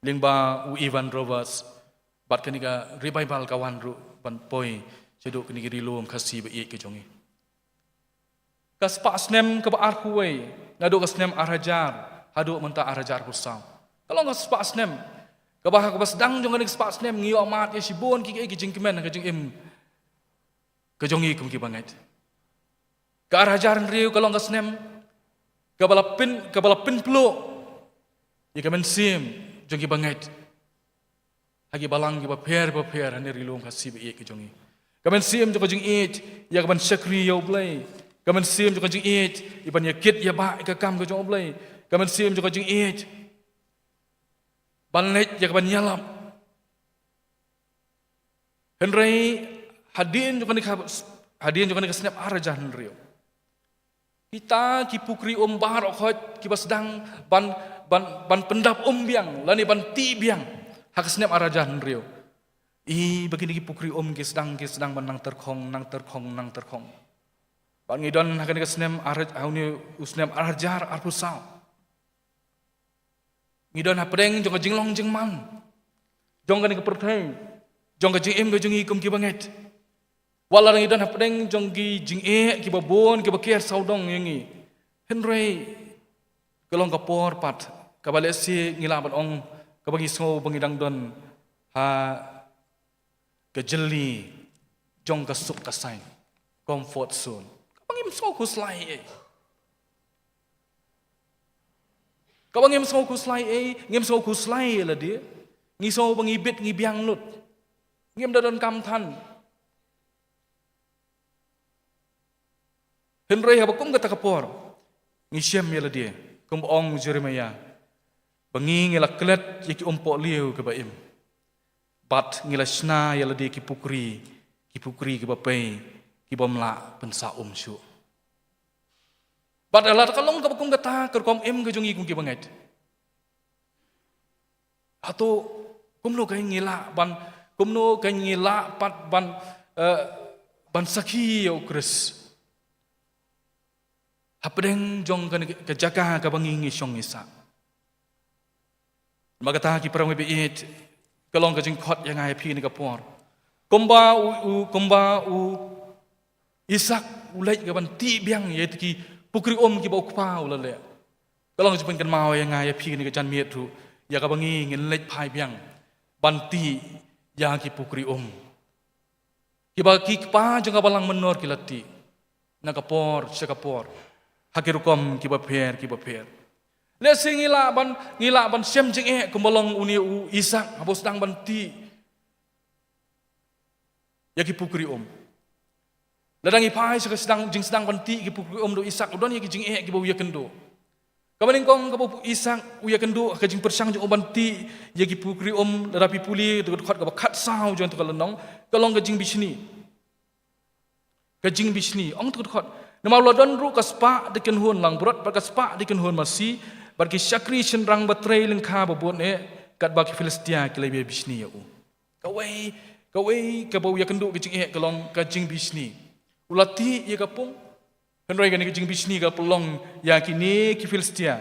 lyngba u Evan Roberts. Bad kane ka revival ka wan ruh ban poi shaduh kane ka Ri Lum Khasi ba ïeit ka jong ngi. Ka spah snem kaba arphew wei, naduh ka snem ar hajar haduh mynta ar hajar arphew saw, ka long ka spah snem kaba ha kaba sdang jong kane ka spah snem ngi ïoh mad ïa shibun ki, ki jingkmen ha ka jingim ka jong ngi kum ki bangeit. Ka ar hajar hynriew ka long ka snem kaba la pyn, kaba la pynpluh ïa ka mynsiem jong ki bangeit ha ki balang kiba pher bapher ha ine i Ri Lum Khasi ba ïeit ka jong ngi. Ka mynsiem jong ka jingïeit ïa ka ban shakri ïa U Blei. Ka mynsiem jong ka jingïeit ïa ban ïakit ïabah ïa ka kam ka jong U Blei. Ka mynsiem jong ka jingïeit ban leit ïa ka ban ïalap. Hynrei hadien jong kane ka, hadien jong kane ka snem ar hajar hynriew, kita ki pukri um baroh khoit kiba sdang ban, ban, ban pyndap um biang lane ban tih biang ha ka snem ar hajar hynriew, i ba kine ki pukri um ki sdang, ki sdang ban nang tyrkhong, nang tyrkhong, nang tyrkhong. Bad ngi don ha kane ka snem ar, ha une u snem ar hajar arphew saw. Ngi don hapdeng jong ka jinglong jingman jong kane ka pyrthei, jong ka jingim ka jong ngi kum ki bangeit. Wat la ngi don hapdeng jong ki jingeh kiba bun kiba ker sawdong ïa ngi, hynrei ka long ka por pat kaba lehse ngi lah ban ong kaba ngi sngew ba ngi dang don ha ka jylli jong ka suk ka saiñ, comfort zone. Kaba ngim sngew khuslai ei. Kaba ngim sngew khuslai ei, ngim sngew khuslai ïa lade. Ngi sngew ba ngi bit ngi biang lut, ngim da donkam than. Hynrei haba kum kata ka por ngi shem ïa lade, kumba ong Jeremaïah, ba ngi ngi la klet ïa ki umpohliew kiba im, bad ngi la shna ïa lade ki pukri, ki pukri kiba pei, ki bym lah pynsah um shuh. Bad lada ka long kaba kum kata ka rukom im ka jong ngi kum ki bangeit, hato kumno ka ngi lah ban, kumno ka ngi lah pat ban, eh, ban sakhi ïa U Khrist hapdeng jong ka, ka jaka kaba ngi ngi shong ngi sah? Namar kata ki para bangeit, ka long ka jingkhot ïa nga ïa phi kane ka por. Kumba u, u, kumba u Isak u leit ka ban tih biang ïa ki pukri um kiba u kpa u la leh, ka long ka jingpynkynmaw ïa nga ïa phi kane ka janmiet ruh ïa kaba ngi ngin leit phai biang ban tih ïa ki pukri um kiba ki kpa jong ka balang mynnor ki la tih na ka por sha ka por ha ki rukom kiba pher kiba pher. Lehse ngi lah ban, ngi lah ban shem jingeh kumba long une u Isak haba u sdang ban tih ïa ki pukri um. Lada ngi phai sha ka sdang, jingsdang ban tih ki pukri um da u Isak, u don ïa ki jingeh kiba u ïakynduh. Kaba nyngkong kaba u Isak u ïakynduh ha ka jingpyrshang jong u ban tih ïa ki pukri um, lada phi pule da ka dkhot kaba khatsaw jong kata ka lynnong, ka long ka jingbishni. Ka jingbishni, ong kata ka dkhot: Namar u la don ruh ka spah da kynhun langbrot bad ka spah da kynhun masi, bad ki shakri shynrang ba trei lyngkha ba bun eh, katba ki Philistia ki la ïabishni ïa u. Kawei, kawei kaba u ïakynduh ka jingeh ka long ka jingbishni. U la tih ïa ka pung, hynrei kane ka jingbishni ka pynlong ïa kine ki Philistia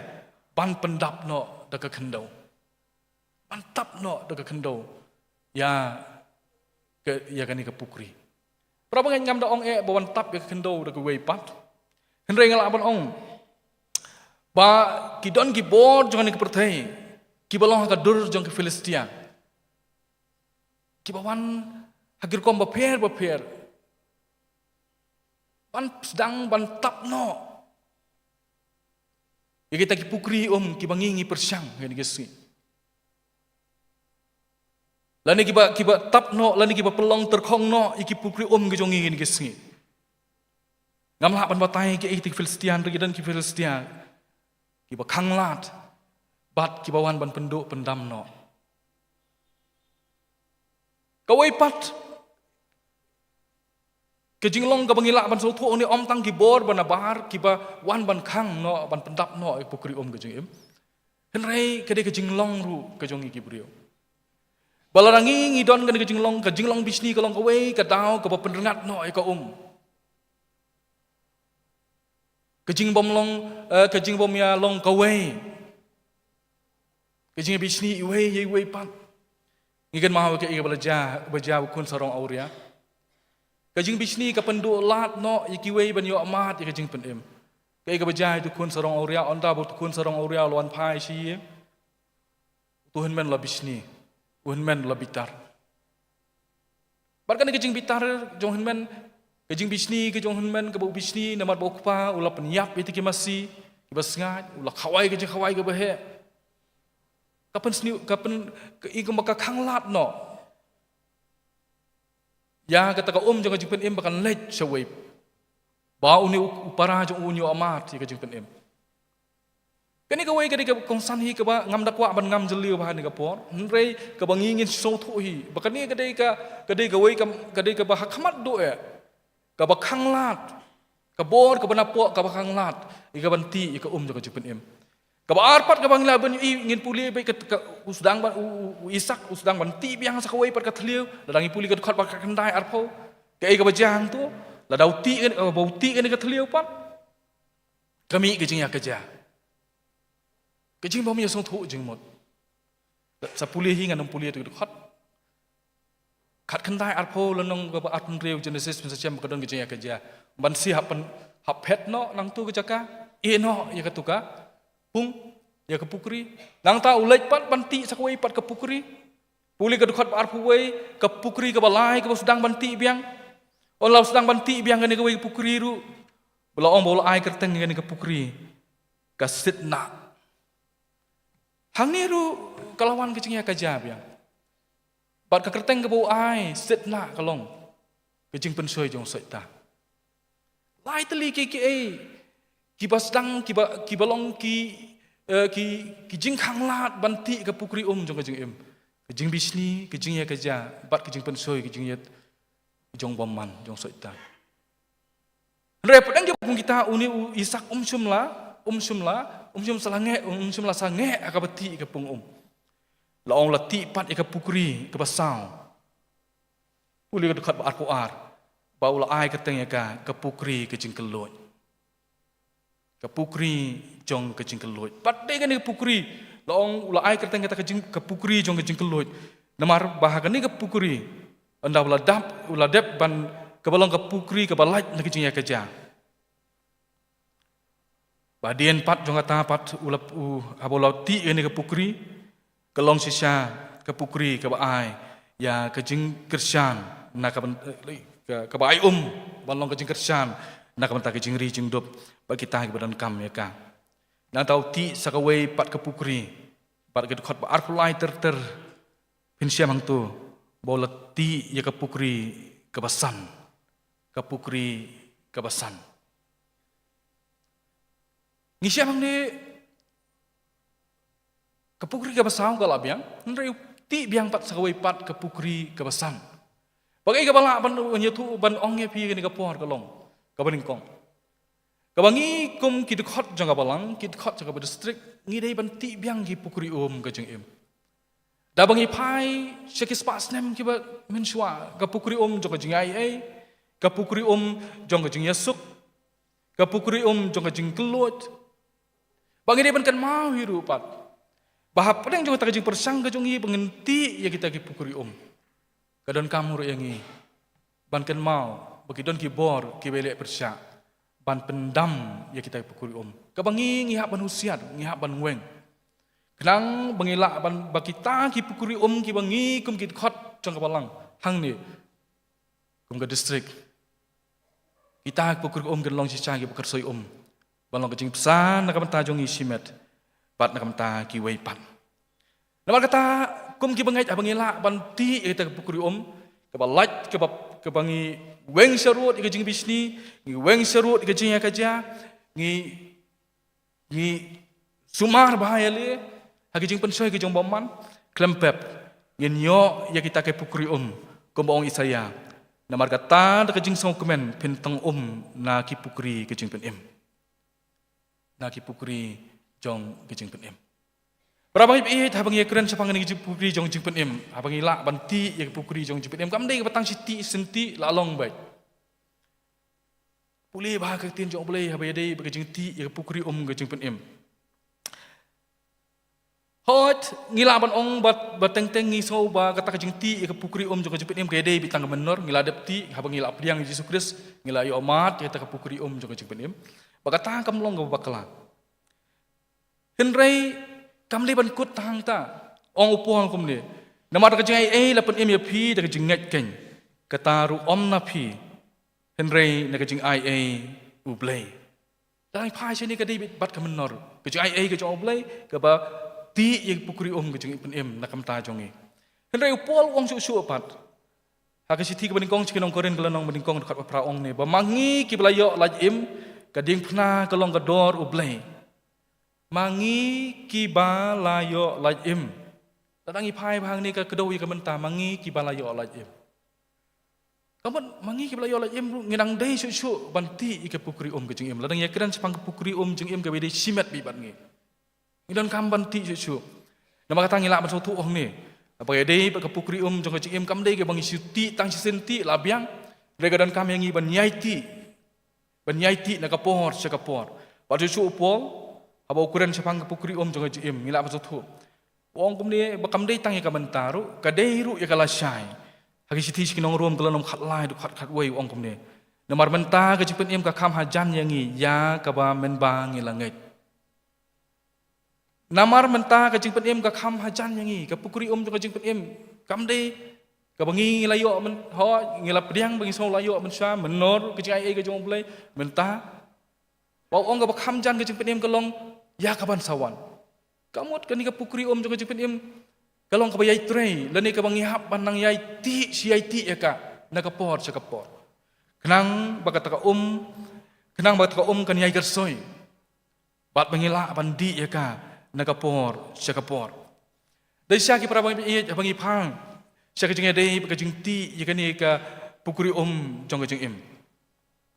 ban pyndap noh da ka khyndew. Ban tap noh da ka khyndew. ïa ka, ïa kane ka pukri. Para bangeit, ngam da ong eh ba wan tap ïa ka khyndew da kawei pat. Hynrei nga lah ban ong ba ki don ki bor jong kane ka pyrthei kiba long ha ka dur jong ki Philistia, kiba wan ha ki rukom bapher bapher ban sdang ban tap noh ïa kita ki pukri um kiba ngi ngi pyrshang ha kine ki sngi. Lane kiba, kiba tap noh, lane kiba pynlong tyrkhong noh ïa ki pukri um ki jong ngi ha kine ki sngi. Ngam lah ban batai kiei kita ki Philistia, hynrei ki don ki Philistia kiba khanglad bad kiba wan ban pynduh pyndam noh. Kawei pat ka jinglong kaba ngi lah ban sngewthuh hangne, ym tang ki bor ba nabar kiba wan ban khang noh, ban pyndap noh ïa ki pukri um ka jingim, hynrei ka dei ka jinglong ruh ka jong ngi ki briew. Ba lada ngi ngi don kane ka jinglong, ka jinglong bishni ka long kawei ka daw kaba pynrngat noh ïa ka um. Ka jingbym long, eh, ka jingbym ïa long kawei, ka jingïabishni iwei ïa iwei pat. Ngi kynmaw ïa kaei kaba la jia, ba jia u khun sarong awria. Ka jingbishni ka pynduh lad noh ïa kiwei ban ïoh mad ïa ka jingpynim. Kaei kaba jia ïa u khun sarong awria, ynda ba u khun sarong awria u la wan phai sha ïing, uto u hynmen u la bishni, u hynmen u la bitar. Bad kane ka jingbitar jong u hynmen, ka jingbishni ka jong u hynmen kaba u bishni namar ba u kpa u la pynïap ïa kita ki masi kiba sngaid, u la khawai ka jingkhawai kaba heh, ka pynsniew, ka pyn, ka, i kumba ka khanglad noh ïa kata ka um jong ka jingpynim ba kan leit shawei, ba une u, u para jong u un ïoh mad ïa ka jingpynim. Kane kawei ka dei kaba kongsan hi kaba ngam da kwah ban ngam jylliew bha ha kane ka por, hynrei kaba ngi ngin sngewthuh hi ba kane ka dei ka, ka dei kawei ka, ka dei kaba ha khmat duh eh, kaba khanglad, ka bor kaba napoh kaba khanglad ïa ka ban tih ïa ka um jong ka jingpynim. Kaba ar pat kaba ngi lah ban ïohi, ngin pule beit ka, ka, u sdang ban, u, u, u Isak u sdang ban tih biang sa kawei pat ka thliew. Lada ngi pule ka dkhot ba khatkhyndai arphew, kaei kaba jia hangto? Lada u tih, eh, ba u tih kane ka thliew pat, ka mih ka jingïakajia, ka jingbym ïasngewthuh jingmut. Sa pule hi, ngan ym pule ïa ka dkhot khatkhyndai arphew lynnong kaba arphew hynriew Genesis, phin sa shem ba ka don ka jingïakajia. Ban sa hap pyn, hap phet noh nangto ka jaka, ïeh noh ïa kato ka pung, ïa ka pukri. Nangta u leit pat ban tih sa kawei pat ka pukri. Pule ka dkhot ba arphew wei, ka pukri kaba lai kaba u sdang ban tih biang. Ynda u sdang ban tih biang kane kawei ka pukri ruh, ba la ong ba u la ai kyrteng ïa kane ka pukri ka Sitnah. Hangne ruh ka la wan ka jingïakajia biang. Bad ka kyrteng kaba u ai, Sitnah, ka long ka jingpynshoi jong u Soitan. Lai tylli ki, kiei kiba sdang, kiba, kiba long ki, eh, ki, ki jingkhanglad ban tih ka pukri um jong ka jingim. Ka jingbishni, ka jingïakajia, bad ka jingpynshoi, ka jingïeit jong u bymman, jong u Soitan. Hynrei hapdeng jong kita, une u Isak um shym la, um shym la, um shym sa la ngeh, um shym la sangeh ha kaba tih ïa ka pung um. La ong la tih pat ïa ka pukri kaba saw. Pule ka dkhot ba arphew ar, ba u la ai kyrteng ïa ka, ka pukri ka jingkylluid. Ka pukri jong ka jingkylluid. Pat dei kane ka pukri, la ong u la ai kyrteng kata ka jing, ka pukri jong ka jingkylluid. Namar ba ha kane ka pukri, ynda u la dap, u la dep ban, kaba long ka pukri kaba lait na ka jingïakajia. Ba hadien pat jong kata pat u la, u, haba u la tih ïa kane ka pukri, ka long shisha ka pukri kaba ai ïa ka jingkyrshan na ka byn, eh, ka, kaba ai um ban long ka jingkyrshan na ka bynta ka jingri jingdup bad kita kiba donkam ïa ka. Nangta u tih sa kawei pat ka pukri, bad ka dkhot ba arphew lai ter ter, phin shem hangto ba u la tih ïa ka pukri kaba san, ka pukri kaba san. Ngi shem hangne ka pukri kaba saw ka la biang, hynrei u tih biang pat sa kawei pat ka pukri kaba san. Ba kaei kaba lah ban ïathuh, ban ong ïa phi kane ka por ka long kaba nyngkong, kaba ngi kum ki dkhot jong ka balang, ki dkhot jong kaba district, ngi dei ban tih biang ki pukri um ka jingim. Da ba ngi phai sha ki spah snem kiba mynshuwa, ka pukri um jong ka jingaiei, ka pukri um jong ka jingïasuk, ka pukri um jong ka jingkylluid. Ba ngi dei ban kynmaw hi ruh pat ba hapdeng jong kata ka jingpyrshang ka jong ngi ba ngin tih ïa kita ki pukri um. Ka donkam ruh ïa ngi ban kynmaw ba ki don ki bor kiba leh pyrshah ban pyndam ïa kita ki pukri um. Kaba ngi, ngi hap ban husiar, ngi hap ban weng. Khnang ba ngi lah ban, ba kita ki pukri um kiba ngi kum ki dkhot jong ka balang hangne, kum ka district, kita ki pukri um kin long shisha kiba kyrsoi um, ban long ka jingbsa na ka bynta jong ngi shimet bad na ka bynta kiwei pat. Namar kata, kum kiba ngeit, haba ngi lah ban tih ïa kita ki pukri um, kaba lait, kaba, kaba ngi weng sharud ïa ka jingbishni, ngi weng sharud ïa ka jingïakajia, ngi, ngi sumar bha ïaleh ha ki jingpynshoi ki jingbymman, khlem pep ngin ïoh ïa kita ki pukri um, kumba ong Isaïah: Namar kata, da ka jingsngewkmen phin tang um na ki pukri ka jingpynim. Na ki pukri jong ka jingpynim. Para bangeit, haba ngi ïakren shaphang kane ka jingpukri jong ka jingpynim, haba ngi lah ban tih ïa ka pukri jong ka jingpynim, kam dei kaba tang shi tih shi shen tih la long beit. Pule bha ka ktien jong U Blei haba ïadei bad ka jingtih ïa ka pukri um ka jingpynim. Hooid, ngi lah ban ong ba, ba teng teng ngi sngew ba kata ka jingtih ïa ka pukri um jong ka jingpynim ka ïadei beit tang ka mynnor, ngi la dep tih, haba ngi la pdiang ïa u Jisu Khrist, ngi la ïoh mad ïa kata ka pukri um jong ka jingpynim. Bad kata kam long kaba bakla. Hynrei kam dei ban kut tang hangta. Ong u Paul kumne: Namar da ka jingaiei la pynim ïa phi da ka jingngeit keiñ, kata ruh ym na phi, hynrei na ka jingaiei U Blei. Lada ngi phai shane, ka dei beit bad ka mynnor, ka jingaiei ka jong U Blei kaba tih ïa ka pukri um ka jingpynim na ka bynta jong ngi. Hynrei u Paul u ong shuh shuh pat ha ka shithi kaba nyngkong sha ki nong Korinth, ka lynnong ba nyngkong, dkhot ba phra, ong kumne: Ba ma ngi kiba la ïoh lait im, ka diengphna ka long ka dor U Blei. Ma ngi kiba la ïoh lait im. Lada ngi phai bha hangne, ka kdew ïa ka mynta, ma ngi kiba la ïoh lait im. Ka mut ma ngi kiba la ïoh lait im ruh ngi dang dei shuh shuh ban tih ïa ka pukri um ka jingim. Lada ngi ïakren shaphang ka pukri um jingim kaba dei shimet beit bad ngi, ngi donkam ban tih shuh shuh. Namar kata ngi lah ban sngewthuh hangne, haba ïadei bad ka pukri um jong ka jingim, kam dei kaba ngi shu tih tang shisien tih la biang. Hynrei ka donkam ïa ngi ban ïai tih, ban ïai tih na ka por sha ka por. Bad shuh shuh u Paul, haba u kren shaphang ka pukri um jong ka jingim, ngi lah ban sngewthuh, u ong kumne ba kam dei tang ïa ka mynta ruh, ka dei ruh ïa ka lashai. Ha ka shithi sha ki nong Rom, ka lynnong khatlai, dkhot khatwei, u ong kumne: Namar mynta ka jingpynim ka kham hajan ïa ngi ïa kaba mynba ngi la ngeit. Namar mynta ka jingpynim ka kham hajan ïa ngi. Ka pukri um jong ka jingpynim kam dei kaba ngi, ngi la ïoh myn-, hooid, ngi la pdiang bad ngi sngew la ïoh mynshuwa, mynnor ka jingaiei ka jong U Blei. Mynta ba u ong kaba kham jan ka jingpynim ka long ïa kaban sa wan. Ka mut kane ka pukri um jong ka jingpynim ka long kaba ïai trei, lane kaba ngi hap ban nang ïai tih shi ïai tih ïa ka na ka por sha ka por, khnang ba kata ka um, khnang ba kata ka um kan ïai kyrsoi, bad ba ngi lah ban dih ïa ka na ka por sha ka por. Dei shisha ki para bangeit, haba ngi phai sha ka jingïadei bad ka jingtih ïa kane ka pukri um jong ka jingim,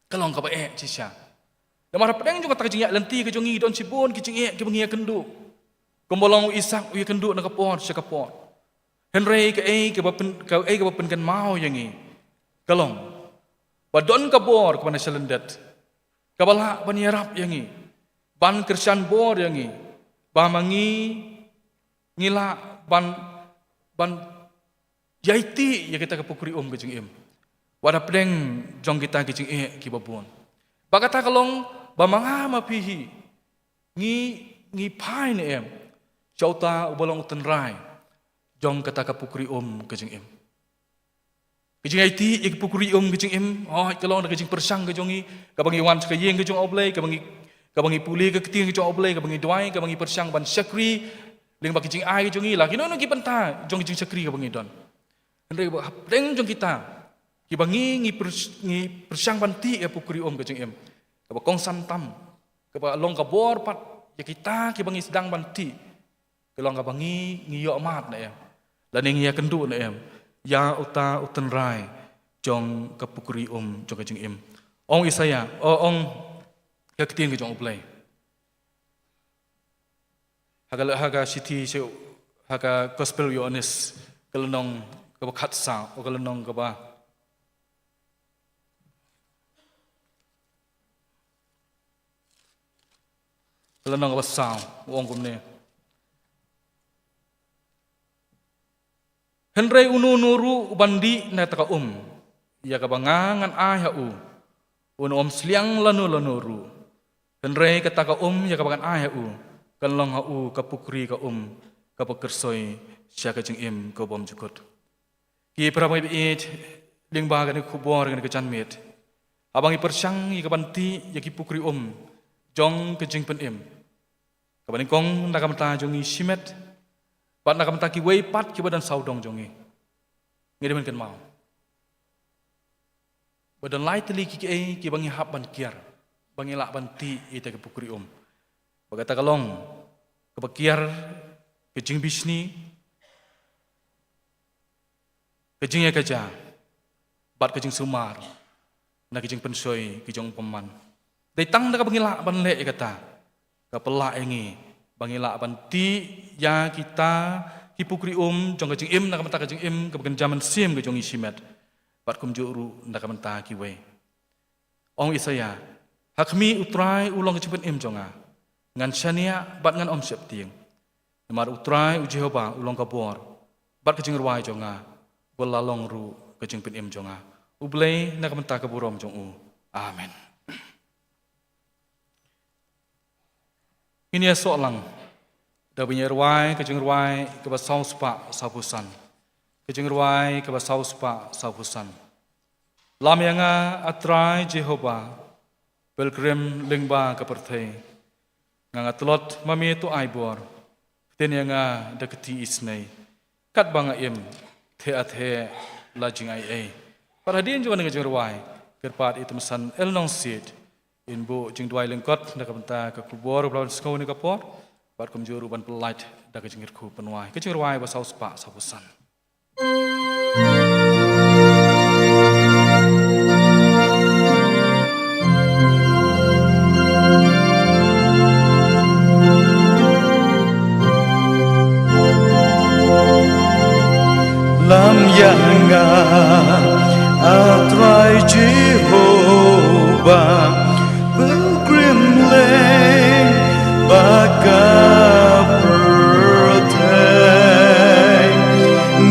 ka long kaba eh shisha. Namar hapdeng jong kata ka jingïaid lynti ka jong ngi, don shibun ki jingeh kiba ngi ïakynduh. Kumba long u Isak u ïakynduh na ka por sha ka por. Hynrei kaei kaba pyn-, kaei kaba pynkynmaw ïa ngi ka long ba don ka bor kaba na sha lyndet kaba lah ban ïarap ïa ngi, ban kyrshan bor ïa ngi, ba ma ngi, ngi lah ban, ban ïai tih ïa kita ka pukri um ka jingim, wat hapdeng jong kita ki jingeh kiba bun. Bad kata ka long ba ma nga ma phi hi, ngi, ngi phai ne em sha uta uba long u tynrai jong kata ka pukri um ka jingim. Ka jingïai tih ïa ka pukri um ka jingim, hooid, ka long da ka jingpyrshang ka jong ngi, kaba ngi wan sha ka ïing ka jong U Blei, kaba ngi, kaba ngi pule ka ktien ka jong U Blei, kaba ngi duwai, kaba ngi pyrshang ban shakri lyngba ka jingai ka jong ngi, la kino kino ki bynta jong ka jingshakri kaba ngi don. Hynrei ba hapdeng jong kita kiba ngi, ngi pyrs-, ngi pyrshang ban tih ïa ka pukri um ka jingim, kaba kongsan tam, kaba long ka bor pat ïa kita kiba ngi sdang ban tih, ka long kaba ngi, ngi ïoh mad ne em, lane ngi ïakynduh ne em ïa uta u tynrai jong ka pukri um jong ka jingim. Ong Isaïah, o, ong ka ktien ka jong U Blei ha ka, ha ka shithi sha, ha ka Gospel u Ïoannis, ka lynnong kaba khatsaw, o, ka lynnong kaba Ka lynnong kaba saw, u ong kumne. Hynrei uno uno ruh uban dih na kata ka um ïa kaba nga ngan ai ha u, un ym sliang lano lano ruh. Hynrei kata ka um ïa kaba ngan ai ha u kan long ha u ka pukri ka um kaba kyrsoi sha ka jingim ka bymjukut. Ki para bangeit, lyngba kane ka khubor kane ka janmiet, haba ngi pyrshang ïa kaban tih ïa ki pukri um jong ka jingpynim, kaba nyngkong na ka bynta jong ngi shimet bad na ka bynta kiwei pat kiba don sawdong jong ngi, ngi dei ban kynmaw ba don lai tylli ki, kiei kiba ngi hap ban kiar ba ngi lah ban tih ïa kita ki pukri um. Ba kata ka long kaba kiar ka jingbishni, ka jingïakajia bad ka jingsumar na ka jingpynshoi ka jong u bymman. Dei tang da kaba ngi lah ban leh ïa kata ka pynlah ïa ngi ba ngi lah ban tih ïa kita ki pukri um jong ka jingim na ka bynta ka jingim kaba kynja mynsiem ka jong ngi shimet bad kumjuh ruh na ka bynta kiwei. Ong Isaïah, ha khmih U Trai u long ka jingpynim jong nga, ngan shaniah bad ngan ym sheptieng. Namar U Trai U Jehobah u long ka bor bad ka jingrwai jong nga, ba la long ruh ka jingpynim jong nga. U Blei na ka bynta ka burom jong u. Amen. Ngin ïa soh lang da ban ïa rwai ka jingrwai kaba saw spah saw phew san. Ka jingrwai kaba saw spah saw phew san. Lam ïa nga, A Trai Jehobah, pilgrim lyngba ka pyrthei. Nga, nga tlot ma me to ai bor, ktien ïa nga da ka kti isynei. Katba nga im, theh a theh la jingaiei. Pat hadien jong kane ka jingrwai, kyrpad ïa i Tymmen San L Nongsiej in buh jingduwai lyngkot na ka bynta ka khubor ba la ban sngew ha kane ka por, bad kumjuh ruh ban pyllait da ka jingkyrkhu pynwai. Ka jingrwai ba saw spah saw phew san. Lam ïa nga, A Trai Jehobah, pilgrim lyngba ka pyrthei.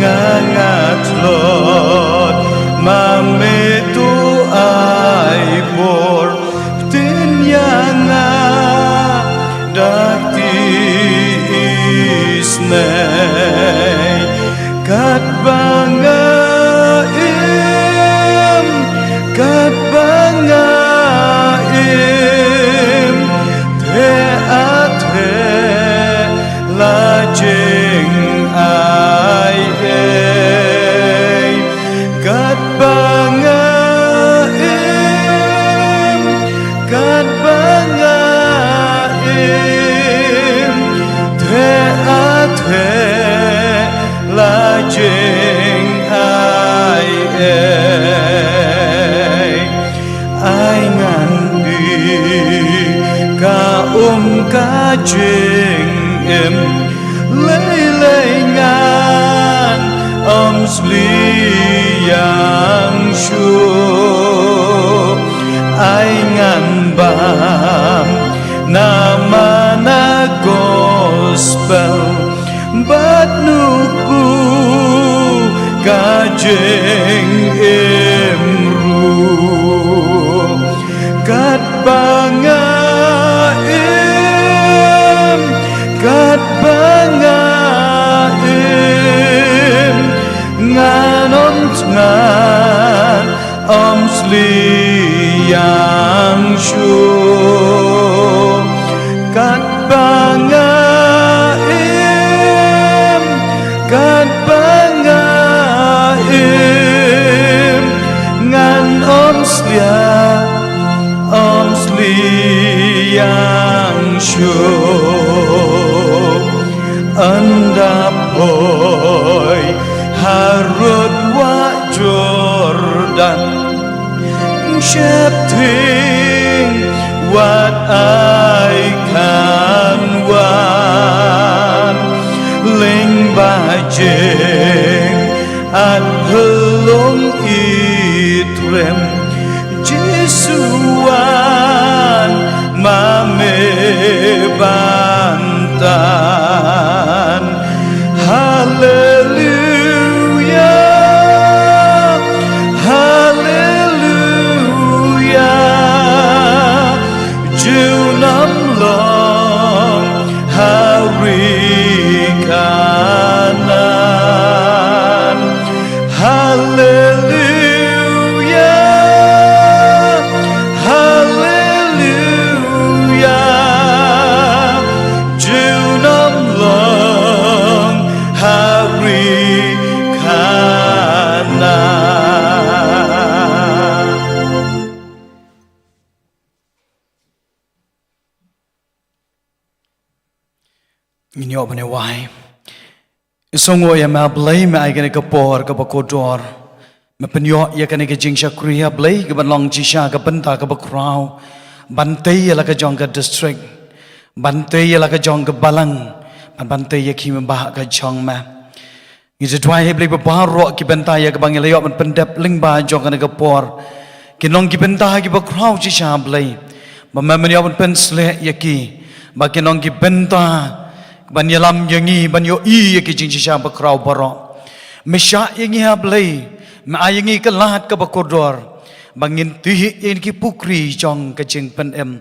Nga, nga tlot ma me to ai bor, ktien ïa nga da ka kti isynei. Katba nga im, katba nga im, theh a theh la jingaiei. Katba nga im, katba nga im, theh a theh la jingaiei. Ai ngan dih ka um ka jingim, lei lei ngan ym sliang shuh. Ai ngan bam na mana gospel, bad nukpu ka jingim ruh. Katba nga im, katba nga im, ngan ym, ngan ym sliang shuh. Katba nga im, katba nga im, ngan ym sliang, ym sliang shuh. Ynda poi harud wah Jordan, sheptieng wat ai kan wan. Lyngba jingïatylli i triem, Jisu wan ma me ban tan. Haleluya. Ngin ïoh ban ïa wai. Ïa sngewbha ïa me Blei, me ai kane ka por kaba kordor. Me pynïoh ïa kane ka jingshakri ha Blei, kaban long shisha ka bynta kaba khraw. Ban tei ïa la ka jong ka district. Ban tei ïa la ka jong ka balang. Ban, ban tei ïa ki member ka jong me. Ngi sa duwai ha Blei ba baroh ki bynta ïa kaba ngi la ïoh ban pyndep lyngba jong kane ka por. Kin long ki bynta kiba khraw shisha Blei. Ba me men ïoh ban pynshlur ïa ki. Ba kin long ki bynta ban ïalam ïa ngi, ban ïohi ïa ki jingshisha bakhraw baroh. Me shah ïa ngi ha Blei. Me ai ïa ngi ka lad kaba kordor. Ba ngin tih ïa ki pukri jong ka jingpynim.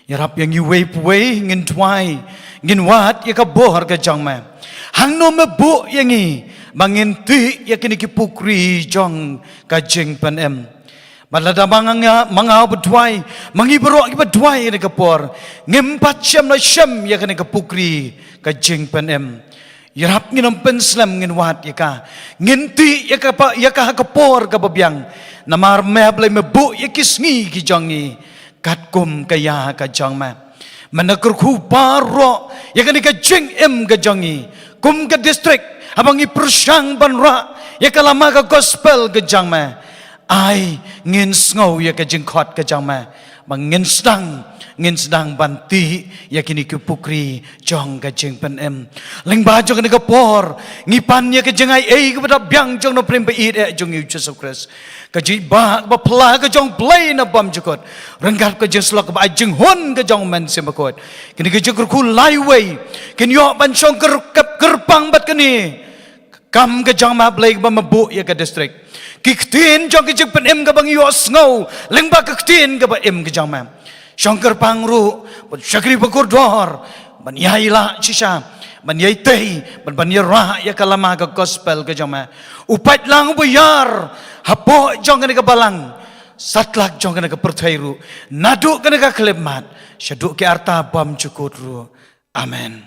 Ïarap ïa ngi uwei pa uwei, ngin duwai, ngin wad ïa ka bor ka jong me. Hangno me buh ïa ngi, ba ngin tih ïa kine ki pukri jong ka jingpynim. Bad lada ma nga, ma nga ba duwai, ma ngi baroh kiba duwai ïa kane ka por, ngim pat shym la shem ïa kane ka pukri ka jingpynim. Ïarap ngin ym pynslem, ngin wad ïa ka. Ngin tih ïa ka pa, ïa ka ha ka por kaba biang. Namar me Blei me buh ïa ki sngi ki jong ngi katkum ka ïa ka jong me. Me na kyrkhu baroh ïa kane ka jingim ka jong ngi. Kum ka district, haba ngi pyrshang ban rah ïa ka lama ka gospel ka jong me. Ai, ngin sngew ïa ka jingkhot ka jong me. Ba ngin sdang, ngin sdang ban tih ïa kine ki pukri jong ka jingpynim. Lyngba jong kane ka por, ngi pan ïa ka jingaiei kaba dap biang jong u Nongpynim ba ïeit eh jong ngi u Jisu Khrist. Ka jingïeit ba phylla ka jong Blei na bymjukut. Ryngkat ka jingslok kaba ai jinghun ka jong u Mynsiem Bakhuid. Kine ki jingkyrkhu laiwei, kin ïoh ban shong kyr-, kyrpang bad kane ka kam ka jong me Blei kaba me buh ïa ka district. Ki ktien jong ka jingpynim kaba ngi ïohsngew lyngba ka ktien kaba im ka jong me. Shong kyrpang ruh bad shakri bakordor ban ïai lah shisha, ban ïai tei, ban, ban ïai rah ïa ka lama ka gospel ka jong me. U paidlang uba ïar hapoh jong kane ka balang, satlak jong kane ka pyrthei ruh, naduh kane ka khyllipmat shaduh ki arta bymjukut ruh. Amen.